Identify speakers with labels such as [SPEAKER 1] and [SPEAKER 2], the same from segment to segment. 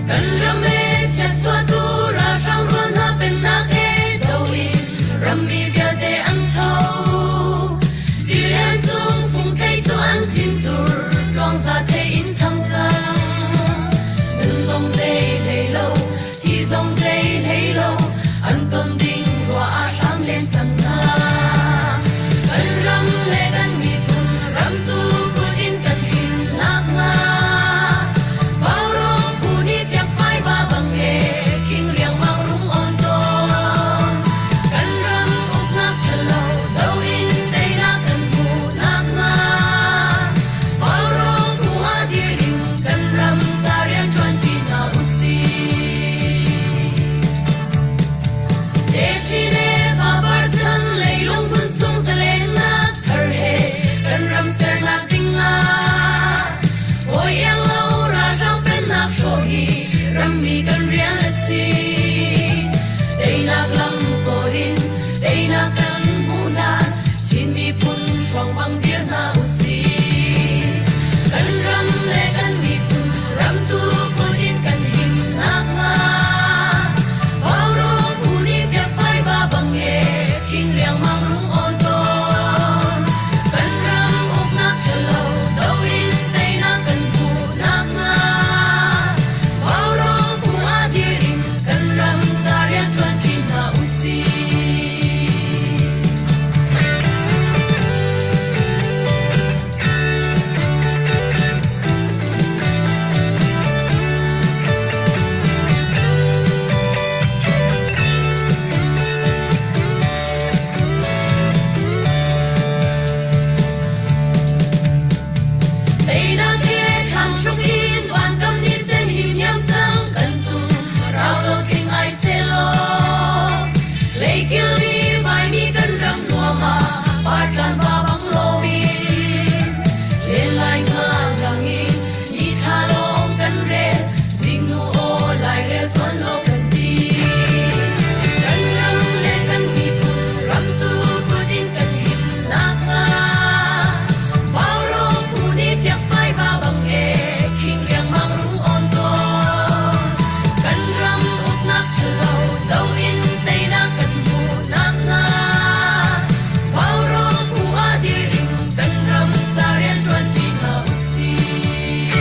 [SPEAKER 1] Kan ram e chiatchuahtu ralhrang rual hna pennak e do in rammi vialte an tho. Tilian cung fungthei cu an thintur tluangza thei in thang cang. Nun zong zei hlei lo, thi zong zei hlei lo, an ton ding ruah ah hram len cang hna. Kan ram le kan miphun ramtu kut in kan him nakhnga Vaurawng phu nih fiangfai va bang e khing riangmang rung on tawn. Kan ram uknak ṭhalo do in teinak kan hmuh nakhnga Vaurawng phu ah dir in kan ram ca rian ṭuanṭi hna usih. Techin le fapar chan leilung hmun chung zalennak thar he kan ram sernak ding ah hawi iang lo ralhrang pennak hrawh hi rammi kan rian a si. Teinak lam kawl in teinak kan hmuh hlan Chin miphun hruang bang dir hna usih. Kan ram le kan miphun ramtu kut in kan him nakhnga Vaurawng phu nih fiangfai va bang e khing riangmang rung awn tawn. Kan ram uknak ṭhalo do in teinak kan hmuh nakhnga Vaurawng phu ah dir in kan ram ca rian ṭuanṭi hna usih. Teinak he thlang hruk in vankam ni sen him hiam cang kan tum rau lo tling ai selaw leikil i vaimi kan ram nuam ah partlan va bang loin len lai nga lang in ni thla lawng kan rel zingnu aw lairel tuan lo kan ti kan ram le kan miphun ramtu kut in kan him nakhnga Vaurawng phu nih fiangfai va bang e khing riangmang rung awn tawn kan ram uknak ṭhalo do in teinak kan hmuh nakhnga Vaurawng phu ah dir in kan ram ca rian ṭuanṭi hna usih.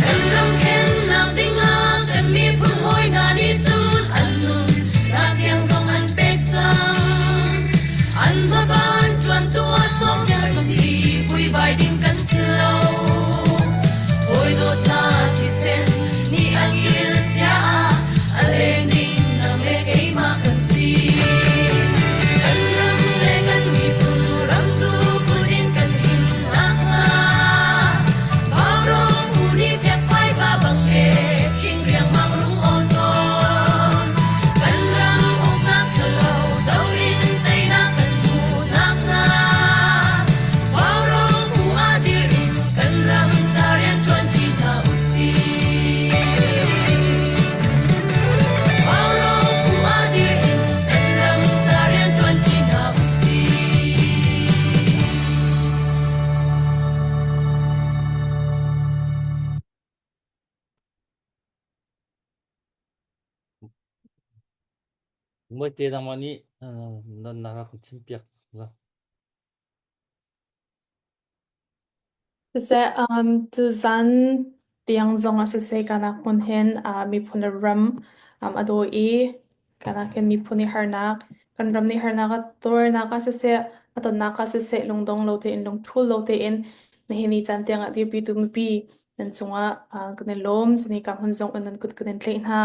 [SPEAKER 1] Kan ram khennak dingah kan miphun hawi hna nih cun an nun nak tiang zong an pek cang. An hmaban ṭuantu ah sawmnak si vuivai ding kan si lo. Hawi dawt hna thisen nih an kil chia ah a leng ding nang le keimah kan si. Kan ram le kan miphun ramtu kut in kan him nakhnga Vaurawng phu nih fiangfai va bang e khing riangmang rung awn tawn. Kan ram uknak ṭhalo do in teinak kan hmuh nakhnga Vaurawng phu ah dir in kan ram ca rian ṭuanṭi hna usih. Vaurawng phu ah dir in kan ram ca rian ṭuanṭi hna usih.
[SPEAKER 2] Mawite nangmah nih na rak chimpiak la.
[SPEAKER 3] Siseh, um, tuzan tiang zong ah siseh kanak hmun hin uh, miphun le ram um, a daw i kanak hin miphun i harnak, kan ram nih harnak a tuarnak ah siseh, a tonnak ah siseh, lungdong lo tein, lungthul lo tein nihin ni caan tiang ah dirpitu mipi nan cungah uh, kan i lawm. Cuni ka hmun zong in nan kut kan in tlaih hna.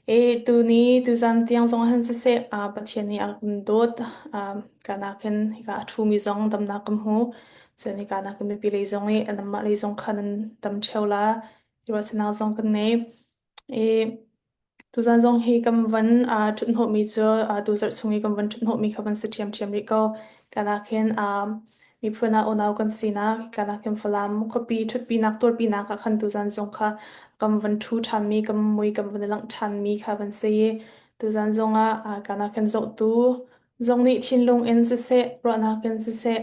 [SPEAKER 3] E tuni tuzan tiang zong ah hin siseh, uh, Pathian nih a kan dawt. Um, kanak hin hika a ṭhumi zong damnak kan hmu. Cun hika nak mipi lei zong i anmah lei zong kha nan tam ṭheo la ti ruahchannak zong kan ngei. I tuzan zong hi kan van aa ṭhuthnawhmi cu aa tuzarh chung i kan van ṭhuthnawhmi kha van si ṭhiamṭhiam rih ko. Kanak hin aa miphun ah unau kan sinak, kanak hin Falam khuapi ṭhutpinak tuarpinak ah khan tuzan zong kha kan van ṭhu ṭhanmi, kan mui kan van i langh ṭhanmi kha van si i tuzan zong ah kanak hin zohtu zong nih thinlung in siseh, ruahnak in siseh.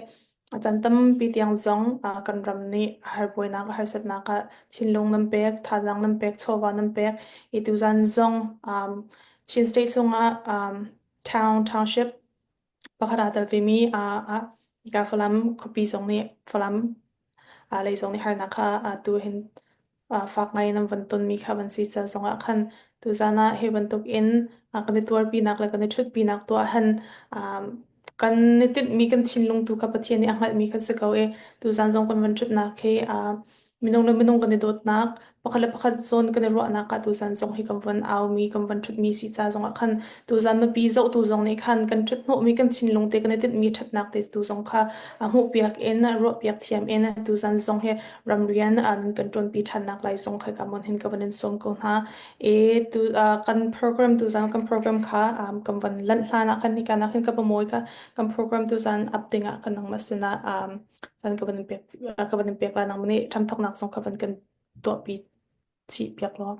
[SPEAKER 3] A caan tampi tiang zong kan ram nih a harbuainak, a harsatnak ah thinlung nan pek, thazaang nan pek, chawva nan pek. I tuzan zong Chin State chungah town, township pakhat aa tel vemi hika Falam khuapi zong nih Falam lei zong nih harnak kha atu hin fak ngai in an van tonmi kha van si ca zongah khan tuzan ah hi bantuk in kan i tuarpinak le kan i ṭhutpinak tuah han kan i tinhmi kan thinlung tu kha Pathian nih a hngalhmi kha si ko i tuzan zong kan van ṭhutnak hi minung le minung kan i dawtnak pakhat le pakhat zawn kan i ruahnak ah tuzan zong hi kan von aumi kan von ṭhutmi si ca zongah khan tuzan mipi zohtu zong nih khan kan ṭhuthnawhmi kan thinlung te kan i tinhmi ṭhatnak te tu zong kha hmuhpiak in ruahpiak thiam in tuzan zong hi ramrian an kan ṭuanpi ṭhannak lai zong kha ka mon hin ka van in sawm ko hna. E tu kan program tuzan kan program kha kan van lanh hlan ah khan hika nak hin ka pamoy ka kan program tuzan up ding ah kan nangmah sinah caan ka van in pek ka van in pek la nangmah nih ṭhamthawknak zong ka van kan tuahpi chih piak law.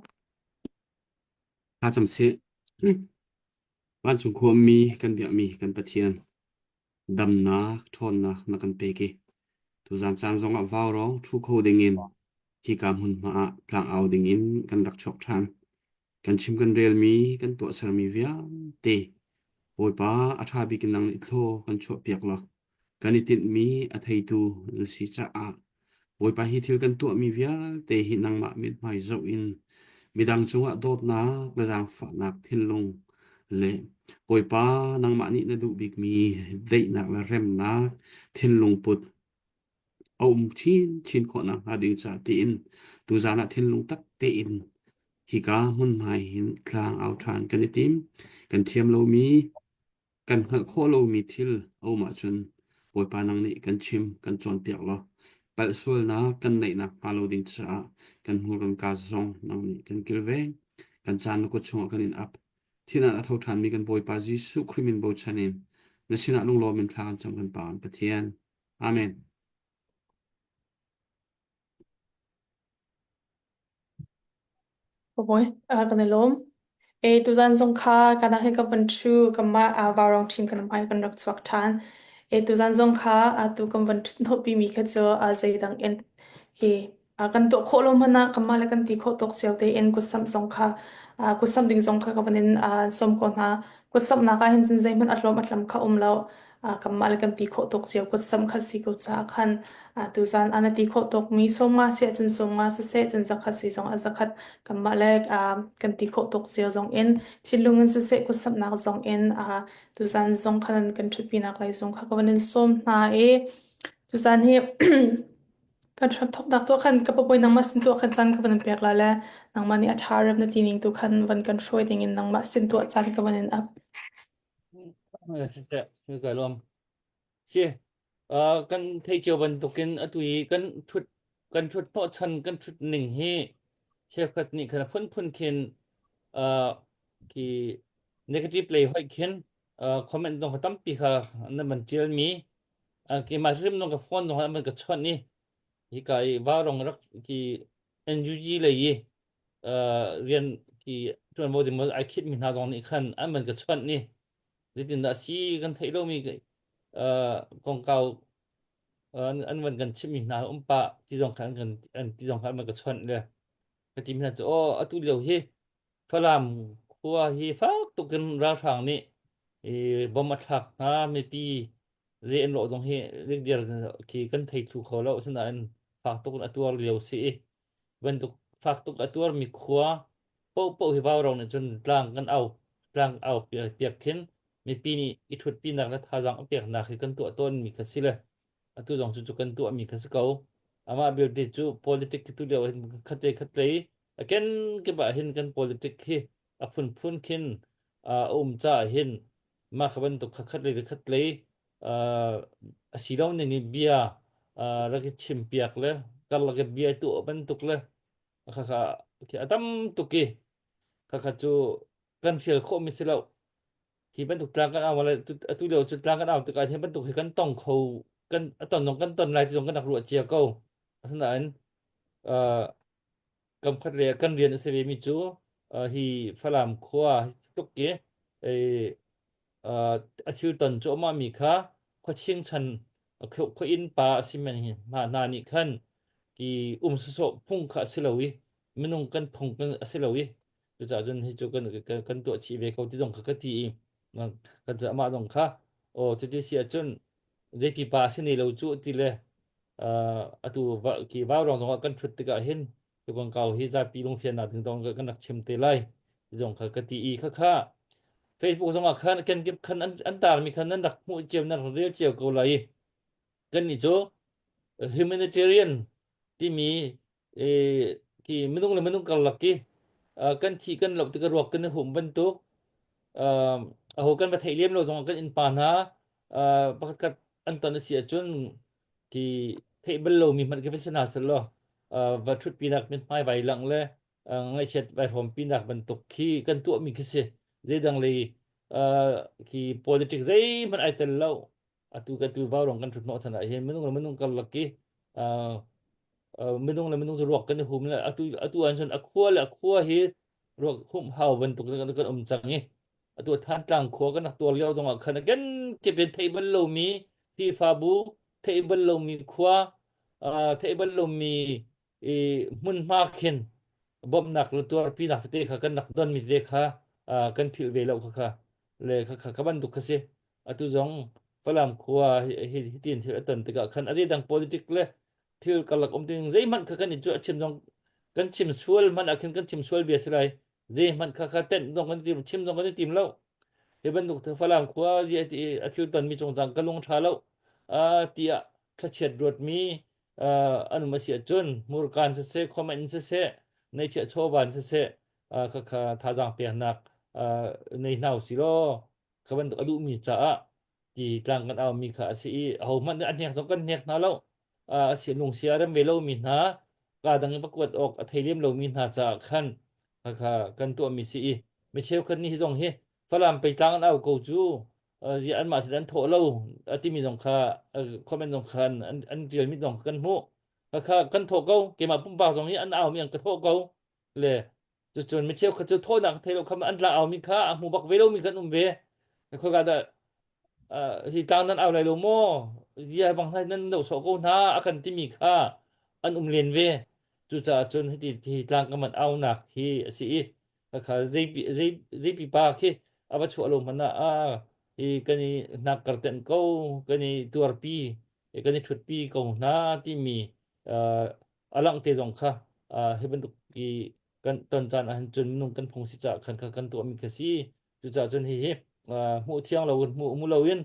[SPEAKER 4] Thlacam sih. Vancung khuami kan biakmi kan Pathian damnak ṭhawnnak na kan pek i tuzan caan zongah vaurawng ṭhu kho dingin hika hmunhma ah tlangau dingin kan rak chuak ṭhan. Kan chim kan relmi, kan tuahsermi vialte Bawipa a ṭha bik in nang nih thlaw kan chuahpiak law kan i tinhmi a theitu na si caah Bawipa hi thil kan tuahmi vialte hi nangmah mithmai zoh in midang cungah dawtnak le zaangfahnak thinlung le Bawipa nangmah nih na duh bikmi daihnak le remnak thinlung put a um chinchin khawh nakhnga ding caah tiin tuzaan ah thinlung tak tein hika hmunhmai hin tlang au ṭhan kan i tim. Kan thiam lomi Kan hngalh khawh lomi thil a um ahcun Bawipa nang nih kan chim, kan cawnpiak law palhsualnak kan neih nakhnga lo ding caah kan hmur kan kaa zong nang nih kan kilveng. Kan caan na kut chungah kan in ap. Thihnak a tho ṭhanmi kan Bawipa Jesuh Khrih min bochan in na sinah lunglawm in thla kan cam kan Pa kan Pathian. Amen.
[SPEAKER 3] Bawi, kan i lawm. E tuzan zong kha kana he ka van ṭhu kanmah vaurawng ṭhim kan hmai kan rak chuak ṭhan. E tuzan zong kha atu kan van ṭhuthnawhpi mi kha cu zeidang in hi kan tuah khawh lo hmanh ah kanmah le kan ti khawh tawk cio tein kutsamh zong kha kutsamh ding zong kha ka van in sawm ko hna. Kutsamhnak ah hin cun zeihmanh a hlawm a tlam kha um lo. Kanmah le kan ti khawh tawk cio kutsamh kha si ko caah khan tuzan ah na ti khawh tawkmi sawmnga si ahcun sawmnga siseh cun zakhat si zong ah zakhat kanmah le kan ti khawh tawk cio zong in thinlung in siseh kutsamhnak zong in tuzan zong khan kan ṭhutpinak lai zong kha ka van in sawm hna i tuzan hi kan hrap thawknak tuah khan ka papawi nangmah sin tuah khan caan ka van in pek la le nangmah nih a ṭha rem na ti ning tu khan van kan hruai ding in nangmah sin tuah caan ka van in ap.
[SPEAKER 2] Siseh, ka lawm. Si, kan theih cio bantukin atu i kan ṭhut kan ṭhut hnawhchan kan ṭhut ning hi cheukhat nih khan a phunphun khin uh, khi negative lei hoih khin uh, comment zong kha tampi kha nan van ṭialmi uh, keimah hrim zong ka phone zong an van ka chawnh i hika i vaurong rak ki NUG lei i uh, rian ki ṭuanvo ding ai khitmi hna zong nih khan an van ka chawnh i Zeitindah a si kan theih lomi uh, kongkau uh, an van kan chimmi hna um pah ti zong kha an kan an ti zong kha an van ka chawnh le ka ti hna cu aw atu lio hi Falam khua hi fak tukin ralhrang nih i bom a thlak hna mipi zei an lawh zong hi dikdiar khi kan thei thlu kho lo asinain fak tuk in a tuar lio si i bantuk fak tuk a tuarmi khua paohpaoh hi vaurawng nih cun tlang kan au tlang au piak khin mipi nih i ṭhutpinak le thazaang a peknak hi kan tuah tawnmi kha si le atu zong cu cu kan tuahmi kha si ko. Amah belte cu politic khi tu lio hin khatte khatlei a kenkip ah hin kan politic hi a phunphun khin a um caah hin mah kha bantuk kha khatlei le khatlei a si lo ning i bia rak i chimpiak le karlak i bia tuah bantuk le khakha a tam tuk i khakha cu kan hrial khawhmi si lo. Hi bantuk tlang kan au le atu lio cu tlang kan au tikah hi bantuk hi kan tong kho kan a ton zong kan ton lai ti zong kan rak ruah cia ko. Asinain uh, kam khat le kan rian a si ve mi cu uh, hi Falam khua hi tuk i uh, a thil ton cuahmah mi kha khuaching chan Khua inn pa a si men hna nih khan ki um sawsawh phung kha a si lo i minung kan phung kan a si lo i cucaah cun hi cu kan kan tuah chih ve ko ti zong kha ka ti i kan amah zong kha aw cuti si ahcun zeipi pa a si ne lo cu ti le atu ki vaurawng zongah kan ṭhut tikah hin tu kongkau hi zapi lungfiannak ding zong kan rak chim te lai zong kha ka ti i khakha Facebook zongah khan kenkip khan an tarmi khan nan rak hmuh cio nan rak rel cio ko lai kan nih cu humanitarian timi ki minung le minung karlak ki kan thi kan loh tik ruak kan i hum bantuk aho kan va theih lem lo zongah kan innpa hna pakhat khat an ton a si ahcun ti theih bal lomi hmanh khi va si hna selaw va ṭhutpinak mithmai vai langh le ngaihchiat vai hrawmpinak bantuk khi kan tuahmi khi si. Zeidang lei khi politics zeihmanh ai tel lo. Atu ka tu vaurawng kan ṭhut hnawh chan ah hin minung le minung karlak ki minung le minung cu ruak kan i hum le atu atu an cun a khua le a khua hi ruak humh hau bantuk kan um cang i atu Thantlang khua kan rak tuar lio zongah khan a kenkip in theih bal lomi Khrihfabu theih bal lomi khua theih bal lomi i hmunhma khin bawmhnak le tuarpinak tete kha kan rak donmi tete kha kan philh ve lo kha kha le kha kha kha bantuk kha si atu zong Falam khua hi hitin thil a ton tikah khan a zeidang politic le thil karlak um ding zeihmanh kha kan i cu a chim zong kan chim sual hmanh ah khin kan chim sual bia si lai zeihmanh kha kha tenh zong kan tim chim zong kan i tim lo hi bantuk Falam khua zi a ti a thil tonmi cungcang ka lung ṭha lo tiah thlachiat ruatmi an um a si ahcun hmurkaan siseh comment in siseh neihchiah chawva in siseh kha kha thazaang peknak nei hna usih law kha bantuk a duhmi caah ti tlang kan aumi kha a si i ahohmanh nih a hnek zong kan hnek hna lo a si lungsia a rem ve lomi hna ka dang in va kuat awk a thei lem lomi hna caah khan kha kan tuahmi si i mi cheukhat nih hi zong hi Falam peitlang an au ko cu anmah sin an thawh lo a timi zong kha comment zong kha an an tialmi zong kha kan hmuh kha kan thawh ko keimah pumpak zong hi an aumi an ka thawh ko le cucun mi cheukhat cu thawhnak ka thei lo kha an tla aumi kha a hmu bak ve lomi kan um ve khoika dah hi tlang nan au lai lo maw zia bang hna nan do sawh ko hna a kan timi kha an um len ve cucaah cun hiti hi tlang ka man aunak hi a si i kha zei zei zei pipa khi a va chuah lo hmanh ah a hi kan i hnak karten ko kan i tuarpi kan i ṭhutpi ko hna timi a langh te zong kha hi bantuk i kan ton caan ahhin cun minung kan phung si caah khan kha kan tuahmi kha si cucaah cun hihi hmuh thiang lo in hmuh mu lo in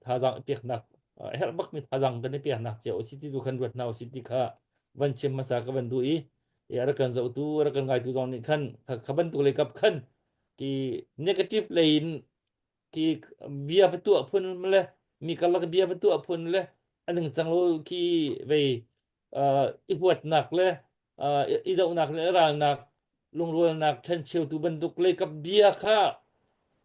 [SPEAKER 2] thazaang i peknak a herh bakmi thazaang kan i peknak cio a si ti tu khan ruat hna usih ti kha van chim hmasa ka van duh i a rak kan zohtu a rak kan ngaitu zong nih khan kha bantuk lei kap khan ki negative lei in ki bia va tuah phun le mi karlak bia va tuah phun le a ningcang lo khi vei i huatnak le i dohnak le ralnak lungrualnak ṭhencheutu bantuk lei kap bia kha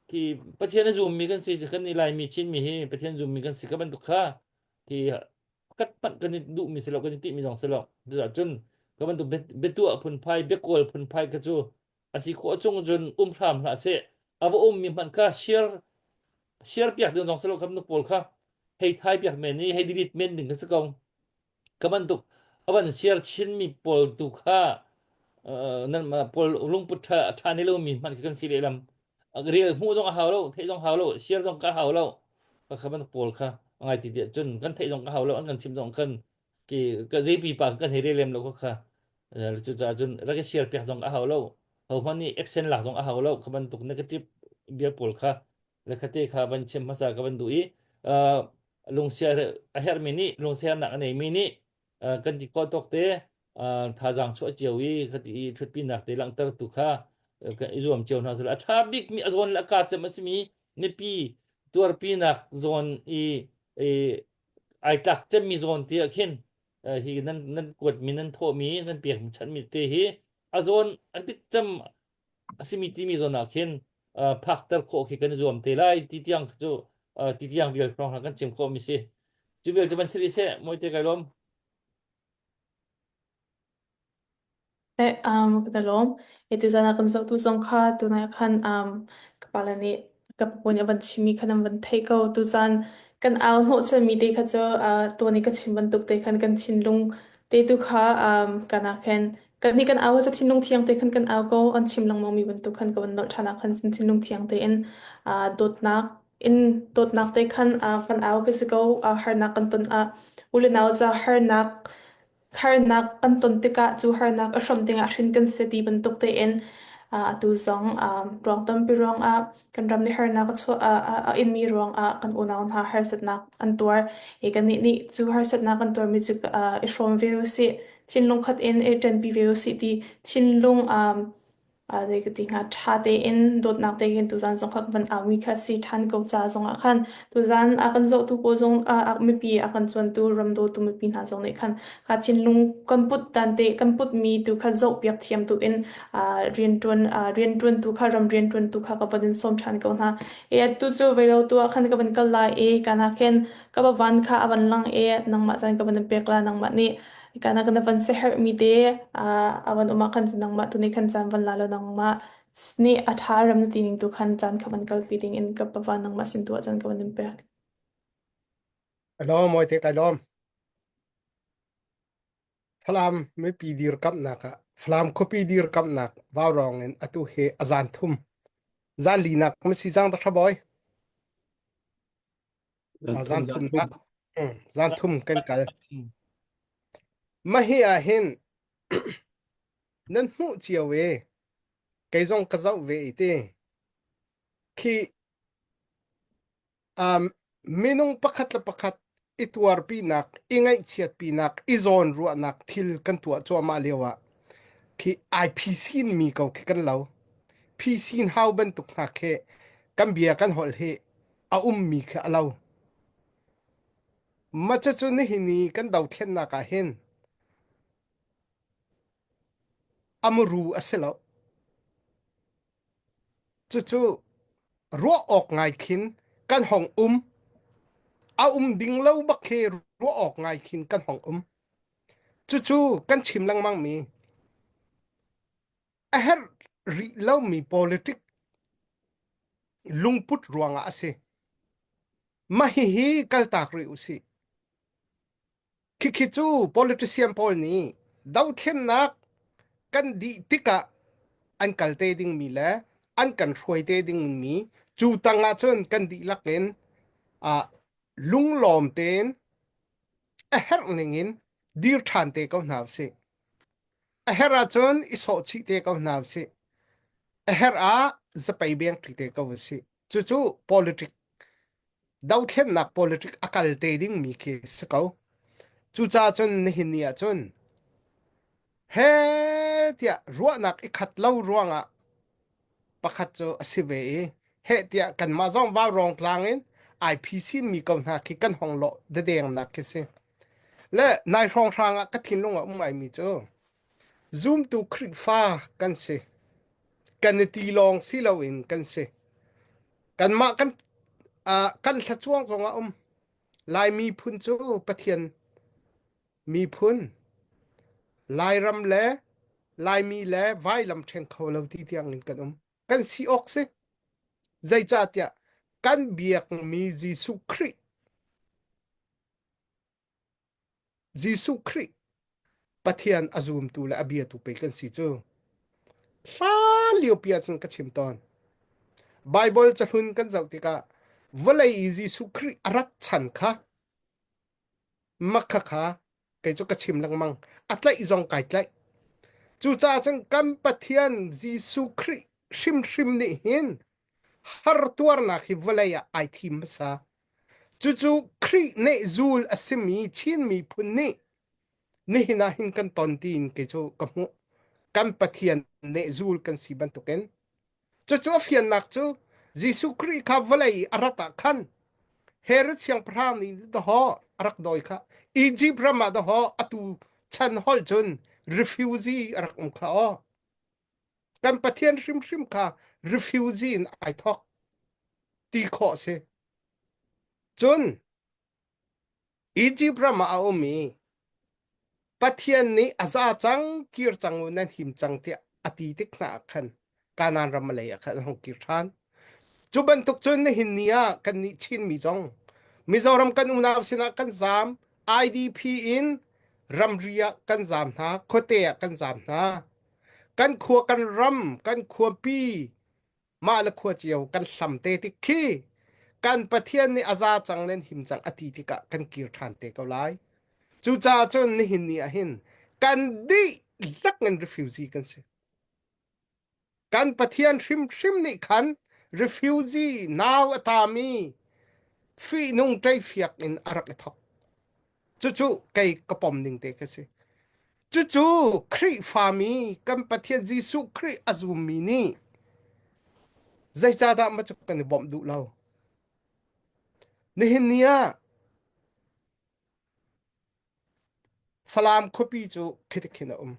[SPEAKER 2] khi Pathian a zummi kan si kan i Laimi Chinmi hi Pathian zummi kan si kha bantuk kha khi kat panh kan i duhmi si lo kan i tihmi zong si lo cun ka bantuk biatuah phunphai biakawl phunphai kha cu a si khawh chung cun um hram hlah seh a va ummi hmanh kha share share piak ding zong si lo kha bantuk pawl kha hei thai piak men i hei delete men ding kha si ko ka bantuk a van share chinmi pawl tu kha nan pawl lungput ṭha ṭha ne lomi hmanh khi kan si lehlam rel hmuh zong a hau lo theih zong hau lo share zong ka hau lo kha bantuk pawl kha ngai ti tiah cun kan theih zong ka hau lo an kan chim zong kan ki ka zeipi pa kan hei rel lem lo kha cucaah cun rak i share piak zong a hau lo ho hmanh nih action lak zong a hau lo kha bantuk negative bia pawl kha le khate kha van chim hmasa ka van duh i lungsia a herhmi nih lungsiarnak a neimi nih kan ti khawh tawk te thazaang chuah cio i khati i ṭhutpinak te langhter tu kha kan i zuam cio hna sila a ṭha bikmi a zawn le a ka cem a simi mipi tuarpinak zawn i ai tlak cemmi zawn ti ah khin hi nan nan kuatmi nan thawhmi nan pekmi chanmi te hi a zawn a dik cem a simi timi zawn ah khin phakter khawh khi kan i zuam te lai ti tiang cu ti tiang vial hrawng kan chim khawh mi si cu vial cu van si rih seh moi te kai lawm
[SPEAKER 3] Eh, ka lawm. E tuzan ah kan zohtu zong kha tunai ah khan ka pale nih ka papu nih a van chimmi kha nan van theih ko. Tuzan Kan au hnawhchanmi te kha cu uh, tuan i ka chim bantuk te khan kan thinlung te tu kha um, kan ah khan kan nih kan au cu thinlung thiang te khan kan au ko an chim lengmang mi bantuk khan ka van nolh ṭhan ah khan thinlung thiang tein uh, dawtnak in dawtnak te khan uh, kan au ka si ko uh, harnak kan ton ah u le nau ca harnak Harnak kan ton tikah cu harnak a hrawmh dingah hrin kan si ti bantuk tein atu zong ruang tampi ruangah kan ram nih harnak a chuah a inmi ruangah kan unau hna harsatnak an tuar i kannih nih cu harsatnak kan tuarmi cu i hrawm ve usih thinlung khat in i ṭanpi ve usih ti thinlung zei ka ti hnga ṭha tein dawtnak tein tuzaan zong kha ka van aumi kha si ṭhan ko ca zongah khan tuzaan a kan zohtu pawl zong mipi a kan cuantu ram dawtu mipi hna zong nih khan kha thinlung kan put dan te kan putmi tu kha zohpiak thiam tu in rianṭuan rianṭuantu kha ram rianṭuantu kha ka van in sawm ṭhan ko hna e atu cu veilo tu ah khan ka van kal lai i kana khin ka va van kha a van lang i nangmah caan ka van in pek la nangmah nih Kana kana van siaherhmi te a van um ah khan cun nangmah tu nih khan caan van la law nangmah nih a ṭha ram na ti ning tu khan caan kha van kalpi ding in ka pava nangmah sin tu ah caan ka van in pek.
[SPEAKER 5] Kai lawm Mawite kai lawm. Falam mipi dirkamhnak ah Falam khuapi dirkamhnak vaurawng in atu hi a zan thum zan linak ma si cang ta boy.
[SPEAKER 4] Zan
[SPEAKER 5] Zan
[SPEAKER 4] thum,
[SPEAKER 5] thum
[SPEAKER 4] zan thum.
[SPEAKER 5] zan thum kan kal. Mah hi ah hin nan hmuh cio ve kei zong ka zoh ve i ti khi um, minung pakhat le pakhat i tuarpinak i ngaihchiatpinak i zawnruahnak thil kan tuah cuahmah lio ah khi ai phisin mi ko khi kan lo phisin hau bantuk hna khi kan bia kan holh hi a ummi khi a lo Mah cucu nihin i kan dothlennak ah hin a muru a si lo. Cucu ruah awk ngai khin kan hong um. A um ding lo bak khi ruah awk ngai khin kan hong um. Cucu kan chim lengmang mi a herh rih lomi politic lungput ruangah a si. Mah hihi kaltak rih usih. Khikhi cu politician pawl nih dothlennak kan dih tikah an kal te dingmi le an kan hruai te dingmi cu tang ah cun kan dihlak in uh, lunglawm tein a herh ning in dir ṭhan te ko hna usih. A herh ahcun i sawh chih te ko hna usih. A herh ah zapei beng ṭi te ko usih. Cucu politic dothlennak politic a kal te dingmi khi si ko. Cucaah cun nihin ni ah cun he tiah ruahnak i khat lo ruangah pakhat cu a si ve i heh tiah kanmah zong vaurawng tlang in ai phisin mi ko hna khi kan hong lawh dedengnak khi si. Le nai hrawnghrang ah ka thinlung ah um ngaimi cu zumtu Khrihfa kan si. Kan i ti lawng si loin kan si. Kanmah kan uh, kan hlacuang zong ah um. Lai miphun cu Pathian miphun Lairam le Laimi le vailam ṭhen kho lo ti tiang in kan um. Kan si awk si. Zeicahtiah kan biakmi Jesuh Khrih Jesuh Khrih Pathian a zumtu le a biatu pei kan si cu. Hlan lio pi ahcun ka chim tawn. Bible cahlun kan zoh tikah vawlei i Jesuh Khrih a rat chan kha makha kha kei cu ka chim lengmang a tlaih zong kai tlaih cucaah cun kan Pathian Jesuh Khrih hrimhrim nih hin har tuarnak hi vawlei ah ai thim hmasa cucu Khrih nih zul a simi Chin miphun nih nihin ah hin kan ton tiin kei cu ka hmuh kan Pathian nih zul kan si bantukin Cucu a fiannak cu Jesuh Khrih kha vawlei i a rat ah khan Herod siangpahrang nih dawhaw a rak dawi kha Egypt ram ah dawhaw atu chan holh cun refugee a rak um kha aw. Kan Pathian hrimhrim kha refugee in ai thawk ti khawh si. Cun Egypt ram ah a um i Pathian nih a za cang kir cang u nan him cang tiah a ti tik hna ah khan Kanaan ram lei ah khan an hung kir ṭhan. Cu bantuk cun nihin ni ah kannih Chinmi zong Mizoram kan unau sinah kan zaam. IDP in ramri ah kan zaam hna, khuate ah kan zaam hna. Kan khua kan ram, kan khuapi mah le khua cio kan hlam te tik khi kan Pathian nih a za cang len him cang a ti tikah kan kir ṭhan te ko lai. Cucaah cun nihin ni ah hin kan dihlak in refugee kan si. Kan Pathian hrimhrim nih khan refugee nau a tami fihnung ṭeifiak in a rak i thok. Cucu kei ka pom ning te ka si. Cucu Khrihfami kan Pathian Jesuh Khrih a zummi nih zeicahdah ma cu kan i bawmh duh lo? Nihin ni ah Falam khuapi cu khitikhin a um.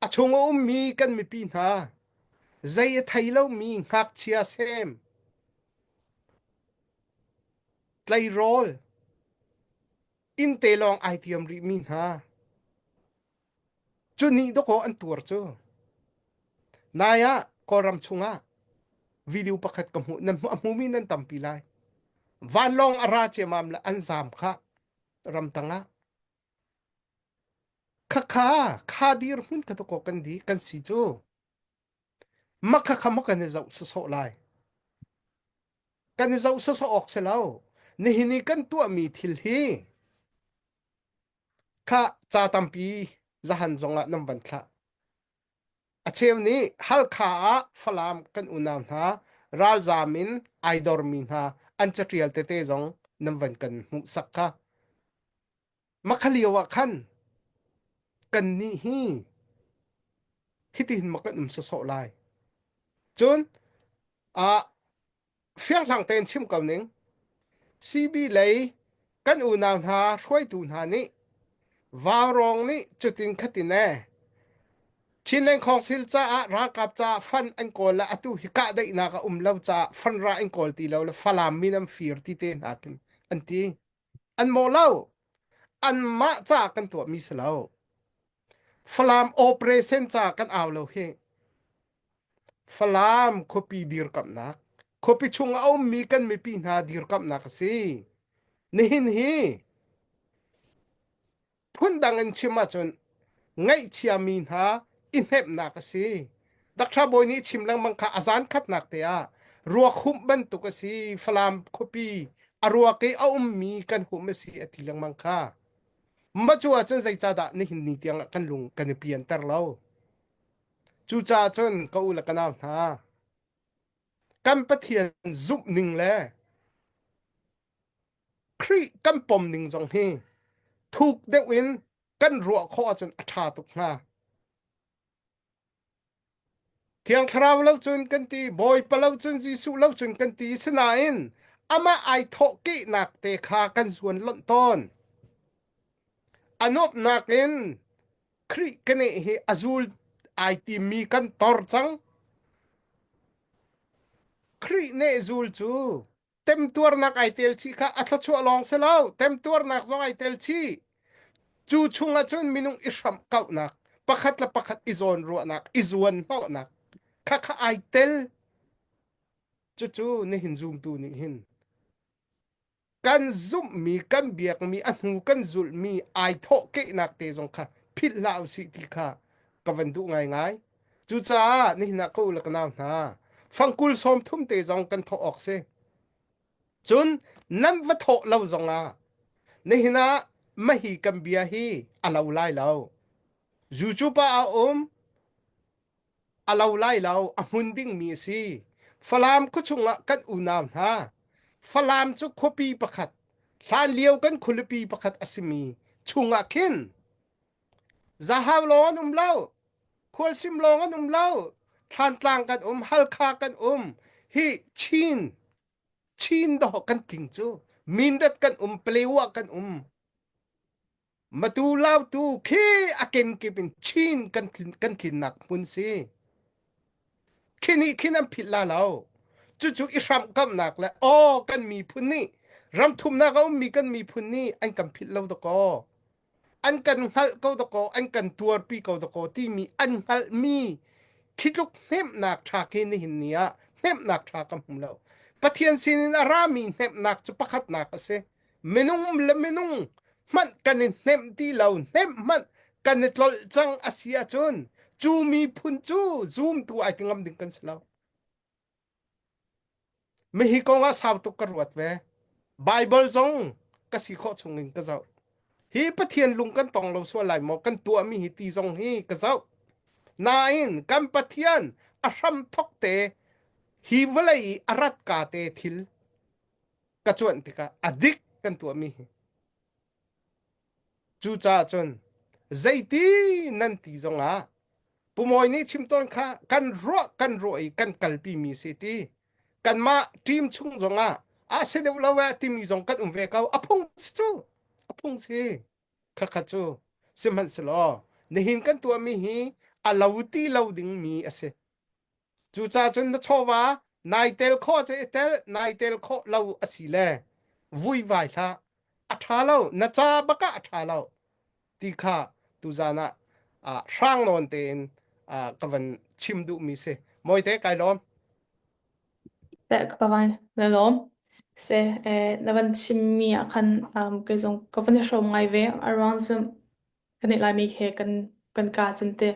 [SPEAKER 5] A chung a ummi kan mipi hna, zei a thei lomi ngakchia sem, tleirawl, innte lawng ai tiam rihmi hna, cu nih dawkaw an tuar cu. Nai ah Kawlram chungah video pakhat ka hmuh, nan a hmumi nan tampi lai. Vanlawng a ra ciamam le an zaam kha ramtang ah. Khakha kha dirhmun kha dawkaw kan di kan si cu. Mah khakha maw kan i zoh sawsawh lai. Kan i zoh sawsawh awk si lo. Nihin i kan tuahmi thil hi kha ca tampi zahan zongah nan van thlah. A cheu nih Halkha ah Falam kan unau hna ralzaam in ai dormi hna an caṭial tete zong nan van kan hmuhsak kha. Makha lio ah khan kannih hi hitihin maw kan um sawsawh lai. Cun ah fianghlang tein chim ko ning. CB lei kan unau hna hruaitu hna nih Vaurawng nih cutin khatin ee Chinland Council caah ralkap caah fund an kawl le atu hi kahdaihnak a um lo caah fund ra an kawl ti lo le Falam min an fir ti te hna khin an ti. An mawh lo. Anmah caah kan tuahmi si lo. Falam operation caah kan au lo hi. Falam khuapi dirkamhnak, khuapi chung a ummi kan mipi hna dirkamhnak a si. Nihin hi phundang in chim ahcun ngaihchiami hna i hnemhnak a si. Dakṭha bawi nih chim lengmang kha a zan khatnak te ah ruak humh bantuk a si. Falam khuapi a ruak i a ummi kan humh a si a ti lengmang kha. Mah cu ahcun zeicahdah nihin ni tiangah kan lung kan i pianter lo? Cucaah cun ka u le ka nau hna, kan Pathian zumh ning le Khrih kan pom ning zong hi thuk deuh in kan ruah khawh ahcun a ṭha tuk hnga. Thiang Thlarau lo cun kan ti, Bawipa lo cun Jesuh lo cun kan ti, sinain amah ai thawhkehnak te kha kan zuan lonh tawn. A nuamhnak in Khrih keneh hi a zul ai timmi kan tor cang. Khrih neh zul cu temtuarnak ai tel chih kha a thluachuah lawng si lo, temtuarnak zong ai tel chih. Cu chungah cun minung i hramh kauhnak, pakhat le pakhat i zawn ruahnak, i zuan hnawhnak kha kha ai tel. Cucu nihin zumtu nih hin kan zumhmi kan biakmi a hnu kan zulhmi ai thawhkehnak te zong kha philh hlah usih ti kha ka van duh ngaingai. Cucaah nihin ah ka u le ka nau hna fangkul 30 te zong kan thawh awk si. Cun nan va thawh lo zongah nihin ah mahi kan bia hi a lo lai lo. YouTube ah a um a lo lai lo, a hmun dingmi a si. Falam khuachung ah kan unau hna, Falam cu khuapi pakhat, hlanlio kan khualipi pakhat a simi chungah khin Zahau lawng an um lo, Khualsim lawng an um lo, Thlantlang kan um, Halkha kan um, hi Chin, Chin dawh kan tling cu, Mindat kan um, Palewa kan um. Matu Lautu khi a kenkip in Chin kan kan tlinnak hmun si. Khi nih khin an philh la lo. Cucu i hramhkamnak le aw kan miphun nih ramthumnak a ummi kan miphun nih an kan philh lo dakaw. An kan hngalh ko dakaw, an kan tuarpi ko dakaw timi an hngalhmi khi tluk hnemhnak ṭha khi nihin ni ah hnemhnak ṭha ka hmu lo. Pathian sinin a rami hnemhnak cu pakhatnak a si. Minung le minung hmanh kan i hnemh ti lo, hnemh hmanh kan i tlolh cang a si ahcun cu miphun cu zumtu ai ti ngam ding kan si lo. Mihi kong ah sau tuk ka ruat ve. Bible zong ka si khawh chung in ka zoh. Hi Pathian lung kan tong lo sual lai maw kan tuahmi hi ti zong hi ka zoh. Nain kan Pathian a hram thok te hi vawlei i a rat ka te thil ka cuanh tikah a dik kan tuahmi hi. Cucaah cun zeiti nan ti zongah Pu Mawi nih chim tawn kha kan ruah kan ruah i kan kalpi mi si ti kanmah team chung zongah ah si deuh lo eh timi zong kan um ve ko a phung si cu a phung si khakha cu sihmanhsehlaw nihin kan tuahmi hi a lo ti lo dingmi a si Cucaah cun na chawva nai tel khawh cu i tel, nai tel khawh lo a si le vuivai hlah. A ṭha lo, na ca bak ah a ṭha lo ti kha tuzan ah ah hrang nawn tein ah ka van chim duhmi si. Mawite kai lawm.
[SPEAKER 3] Seh ka vai na lawm. Seh eh, na van chimmi ah khan um, kei zong ka van i hrawm ngai ve. A ruang cu Kan i Laimi he kan kan kaa cun teh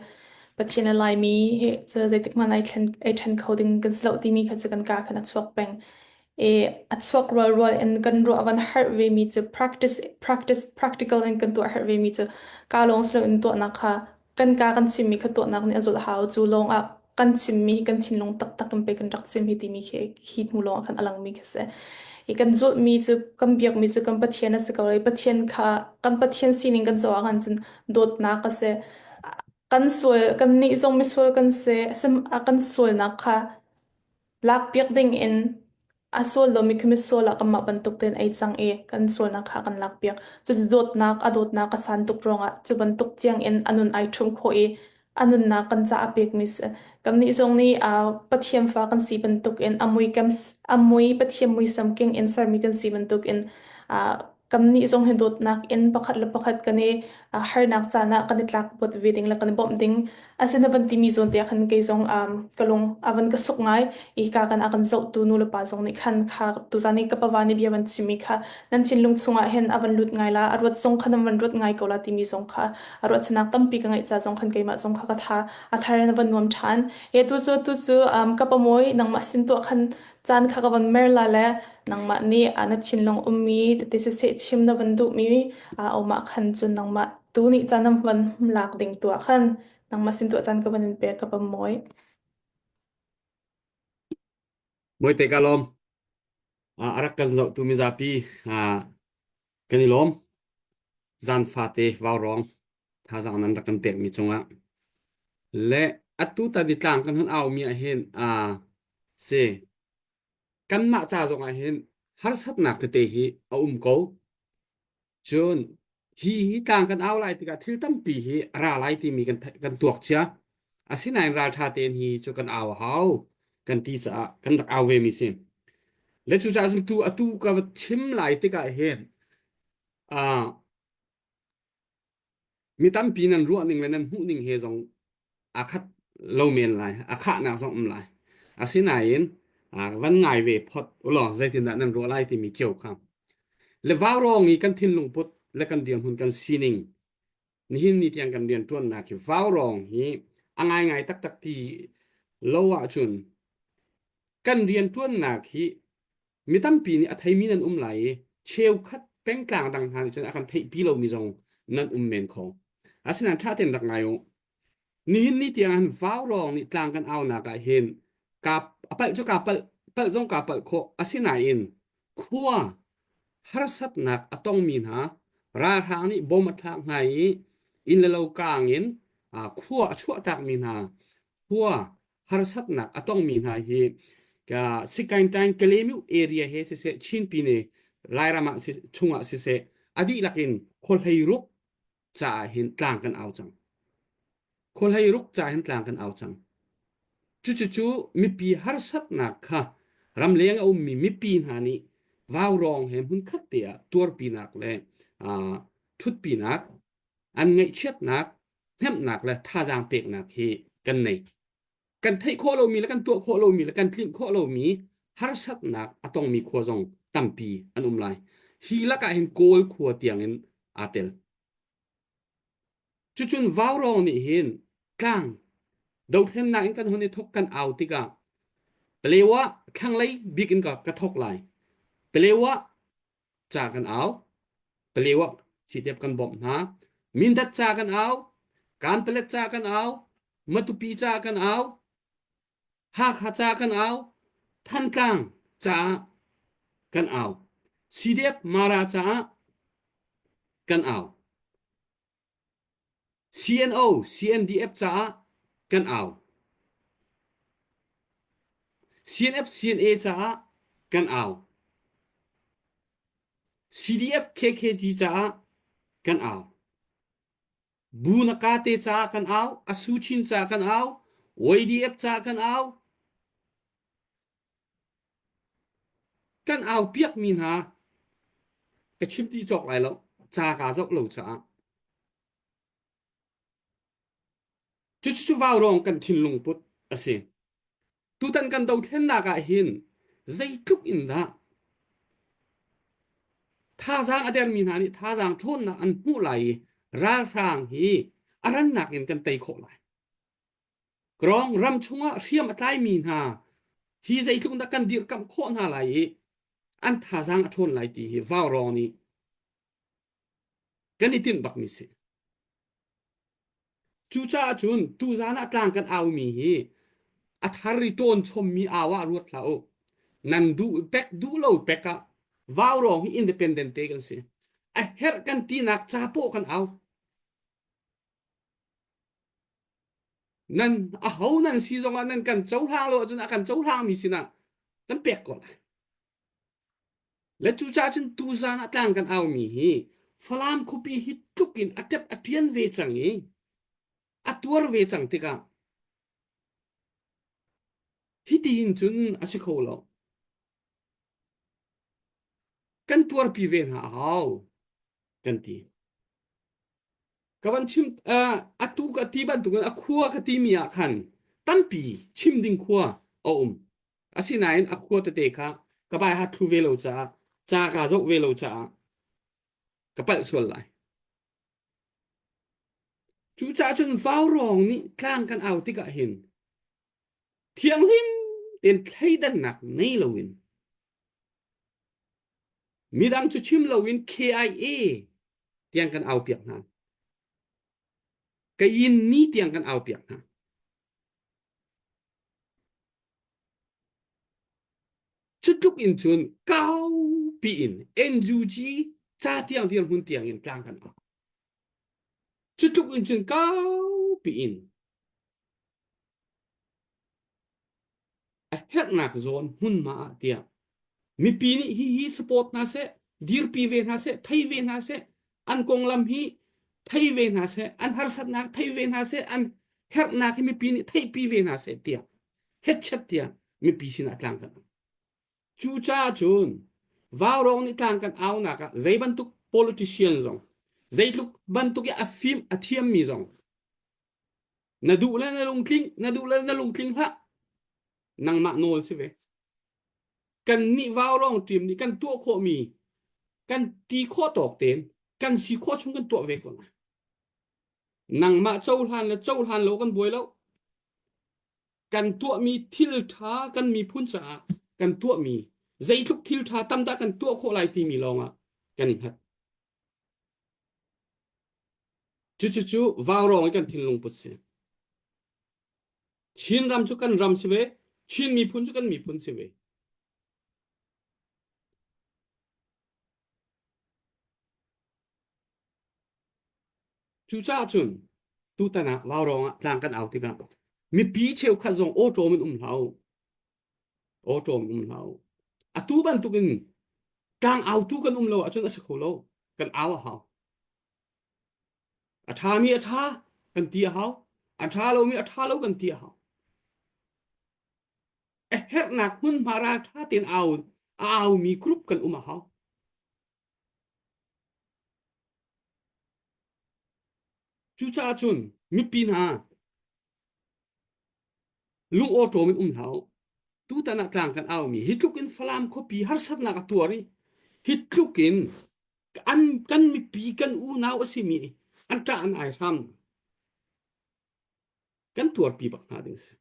[SPEAKER 3] Pathian le Laimi he cu zeitik hmanh ai thlen ai ṭhen kho ding kan si lo timi kha cu kan kaa khan a chuak peng. I a chuak rualrual in kan ruah van harh vemi cu practice practice practical in kan tuah harh vemi cu kaa lawng si loin tuahnak kha kan kaa kan chimmi kha tuahnak nih a zulh hau. Cu lawng ah kan chimmi hi kan thinlung taktak in pei kan rak chim hi timi khi hi hnu lawng ah khan a langmi khi si. I kan zulhmi cu kan biakmi cu kan Pathian a si ko i Pathian kha kan Pathian sining kan zoh ah khan cun dawtnak a si. Kan sual kan nih zong misual kan si. Kan sualnak kha Lakpiak dingin a sual lomi khi misual ah kanmah bantuk tein ei cang i kan sualnak kha a kan lakpiak. Cucu dawtnak, a dawtnak a san tuk ruangah cu bantuk tiangin a nun ai ṭhumh khawh i a nunnak kan caah a pekmi si. Kannih zong nih uh, Pathian fa kan si bantukin a mui kam a mui Pathian muisam keng in sermi kan si bantukin uh, kannih zong hi dawtnak in pakhat le pakhat kan i uh, harnak caan ah kan i tlakbuat ve ding le kan i bawmh ding Asina van timi zawn te ah khan kei zong um, ka lung a van ka suk ngai i ka kan a kan zohtu nu le pa zong nih khan kha tuzan i ka pava nih bia van chimmi kha nan thinlung chungah hin a van lut ngai la a ruat zong kha nan van ruat ngai ko la timi zong kha a ruahchanak tampi ka ngeih ca zong khan keimah zong kha ka tha a thar in a van nuam ṭhan he tu cu tu cu um, ka pamoy nangmah sin tuah khan caan kha ka van mer la le nangmah nih na thinlung ummi tete siseh chim na van duhmi a umah khan cun nangmah tu nih caan na van lak ding tuah khan nangmah sin tuah caan ka van in pek ka pam mawi.
[SPEAKER 4] Mawite ka lawm. A rak kan zohtu mizapi kan i lawm. Zan fate vaurawng thazaang nan rak kan pekmi cungah le atu ta ditlang kan hun aumi ah hin si kanmah ca zong ah hin harsatnak tete hi a um ko. Cun hi hi tlang kan au lai tikah thil tampi hi a ra lai timi kan kan tuak cia. Asinain ralṭha tein hi cu kan au a hau kan ti caah kan rak au ve mi si. Le cucaah cun tu atu ka va chim lai tikah hin ah Mi tampi nan ruahning le nan hmuhning he zong aa khat lo men lai, a khahnak zong um lai. Asinain van ngai ve phot ulaw zeitindah nan ruah lai timi cio kha. Le vaurawng i kan thinlung put le kan dirhmun kan sining nihin ni tiang kan rianṭuannak hi vaurawng hi a ngaingai taktak ti lo ahcun kan rianṭuannak hi Mi tampi nih a theimi nan um lai i cheukhat pengtlang dang hna nih cun a kan theihpi lomi zong nan um men kho. Asinain ṭha tein rak ngai u. Nihin ni tiang han vaurawng nih tlang kan aunak ah hin kaa a palh cu kaa palh palh zong kaa palh khawh. Asinain khua harsatnak a tongmi hna ralhrang nih bom a thlak hna i inn le lo kaang in khua a chuahtakmi hna khua harsatnak a tongmi hna hi Sikaintain Kalemiu area he siseh Chin Pine Lairam ah chungah siseh a dihlak in khuahleiruk caah hin tlang kan au cang. Khuahleiruk caah hin tlang kan au cang. Cucucu mipi harsatnak kha ramleng a ummi mipi hna nih vaurawng he hmunkhat te ah tuarpinak le ṭhutpinak an ngaihchiatnak hnemhnak le thazaang peknak hi kan nei. Kan theih khawh lomi le kan tuah khawh lomi le kan tlinh khawh lomi Harsatnak a tongmi khua zong tampi an um lai. Hi lakah hin Kawl khua tiangin aa tel. Cucun Vaurawng nih hin tlang dothlennak in kan hon i thok kan au tikah Palewa thlanglei bik in ka, ka thok lai. Palewa ca kan au. Palewa sitep kan bawmh hna. Mindat ca kan au. Kanpalet ca kan au. Matupi ca kan au. Hakha ca kan au. Thantlang ca kan au. CDF Mara caah kan au. CNO, CNDF caah kan au. CNF, CNA caah kan au. CDF, KKG caah kan au. Bu na kate caah kan au. Asu Chin caah kan au. YDF caah kan au. Kan au piakmi hna ka chim ti cawk lai lo. Ca kaa zoh lo caah. Cucu vaurawng kan thinlung put a si. Tutan kan dothlennak ah hin zeitluk in dah thazaang a dermi hna nih thazaang ṭhawnnak an hmuh lai i ralhrang hi a rannak in kan tei khawh lai. Krawng ram chungah hriam a tlaimi hna hi zeitluk dah kan dirhkamh khawh hna lai i an thazaang a ṭhawn lai ti hi vaurawng nih kan i tinh bakmi si. Cucaah cun tuzaan ah tlang kan aumi hi a thar i ṭawn chommi au ah ruat hlah u. Nan duh pek duh lo pek ah vaurawng hi independent te kan si. A herh kan tinak ca pawh kan au. Nan aho nan si zongah nan kan cohlang lo ahcun a kan cohlangmi sinah kan pek ko lai. Le cucaah cun tuzaan ah tlang kan aumi hi Falam khuapi hi tluk in a ṭep a ṭian ve cang i a tuar ve cang tikah hiti hin cun a si kho lo. Kan tuarpi ve hna a hau kan ti. Ka van chim uh, atu ka ti bantukin a khua ka timi ah khan tampi chim ding khua a um. Asinain a khua tete kha ka bai hat thlu ve lo caah ca kaa zoh ve lo caah ka palh sual lai. Cucaah cun vaurawng nih tlang kan au tikah hin thianghlim tein thleidannak ngei loin midang cu chim loin KIA tiang kan au piak hna. Kayin ni tiang kan au piak hna. Cutluk in cun kaupi in NUG ca tiang dirhmun tiang in tlang kan au. Cutluk in cun kaupi in a herhnak zawn hmunhma ah tiah mipi nih hihi support hna seh, dirpi ve hna seh, thei ve hna seh, an konglam hi thei ve hna seh, an harsatnak thei ve hna seh, an herhnak hi mipi nih theihpi ve hna seh tiah hetchet tiah mipi sinah tlang kan Cucaah cun vaurawng nih tlang kan aunak ah zei bantuk politician zong zeitluk bantuk i a fim a thiammi zong na duh le na lungtling na duh le na lungtling hlah nangmah nawl si ve kan nih vaurawng team nih kan tuah khawhmi kan ti khawh tawk tein kan si khawh chung kan tuah ve ko lai nangmah cohlan le cohlan lo kan buai lo kan tuahmi thil ṭha kan miphun caah kan tuahmi zeitluk thil ṭha tam dah kan tuah khawh lai timi lawngah kan i hngat. Cucucu vaurawng i kan thinlung put si. Chin ram cu kan ram si ve, Chin miphun cu kan miphun si ve. Cucaah cun tutan ah vaurawng ah tlang kan au tikah mipi cheukhat zong awṭawm in um hlah u. Awṭawm in um hlah u. Atu bantukin tlang autu kan um lo ahcun a si kho lo. Kan au a hau. A ṭhami a ṭha kan ti a hau. A ṭha lomi a ṭha lo kan ti a hau. A herhnak hmunhma ralṭha tein au a aumi group kan um a hau. Cucaah cun mipi hna lungawṭawm in um hlah u. Tutan ah tlang kan aumi hi tluk in Falam khuapi harsatnak a tuar i hi tluk in an kan mipi kan unau a simi an ṭah an ai hram kan tuarpi bak hna ding si.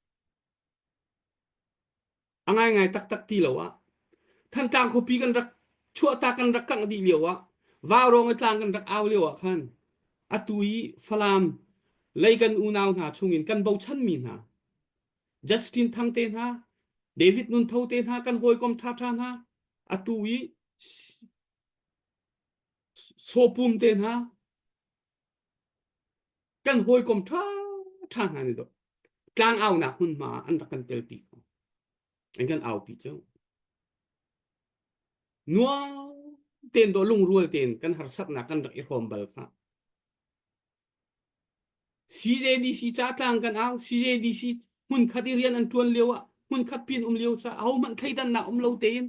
[SPEAKER 4] A ngaingai taktak ti lo ah Thantlang khuapi kan rak chuahtak kan rak kangh dih lio ah Vaurawng i tlang kan rak au lio ah khan atu i Falam lei kan unau hna chungin kan bochanmi hna Justin Thang te hna David Nun Tho te hna kan hawikom ṭhaṭha hna atu i Sawpum te hna kan hawikom ṭha ṭha hna nih dawh tlangaunak hmunhma ah an rak kan telpi ko an kan aupi cu nuam tein dawh lungrual tein kan harsatnak kan rak i hrawm bal kha CJDC ca tlang kan au CJDC hmunkhat i rian an ṭuan lio ah hmunkhat pin um lio ca ahohmanh thleidannak um lo tein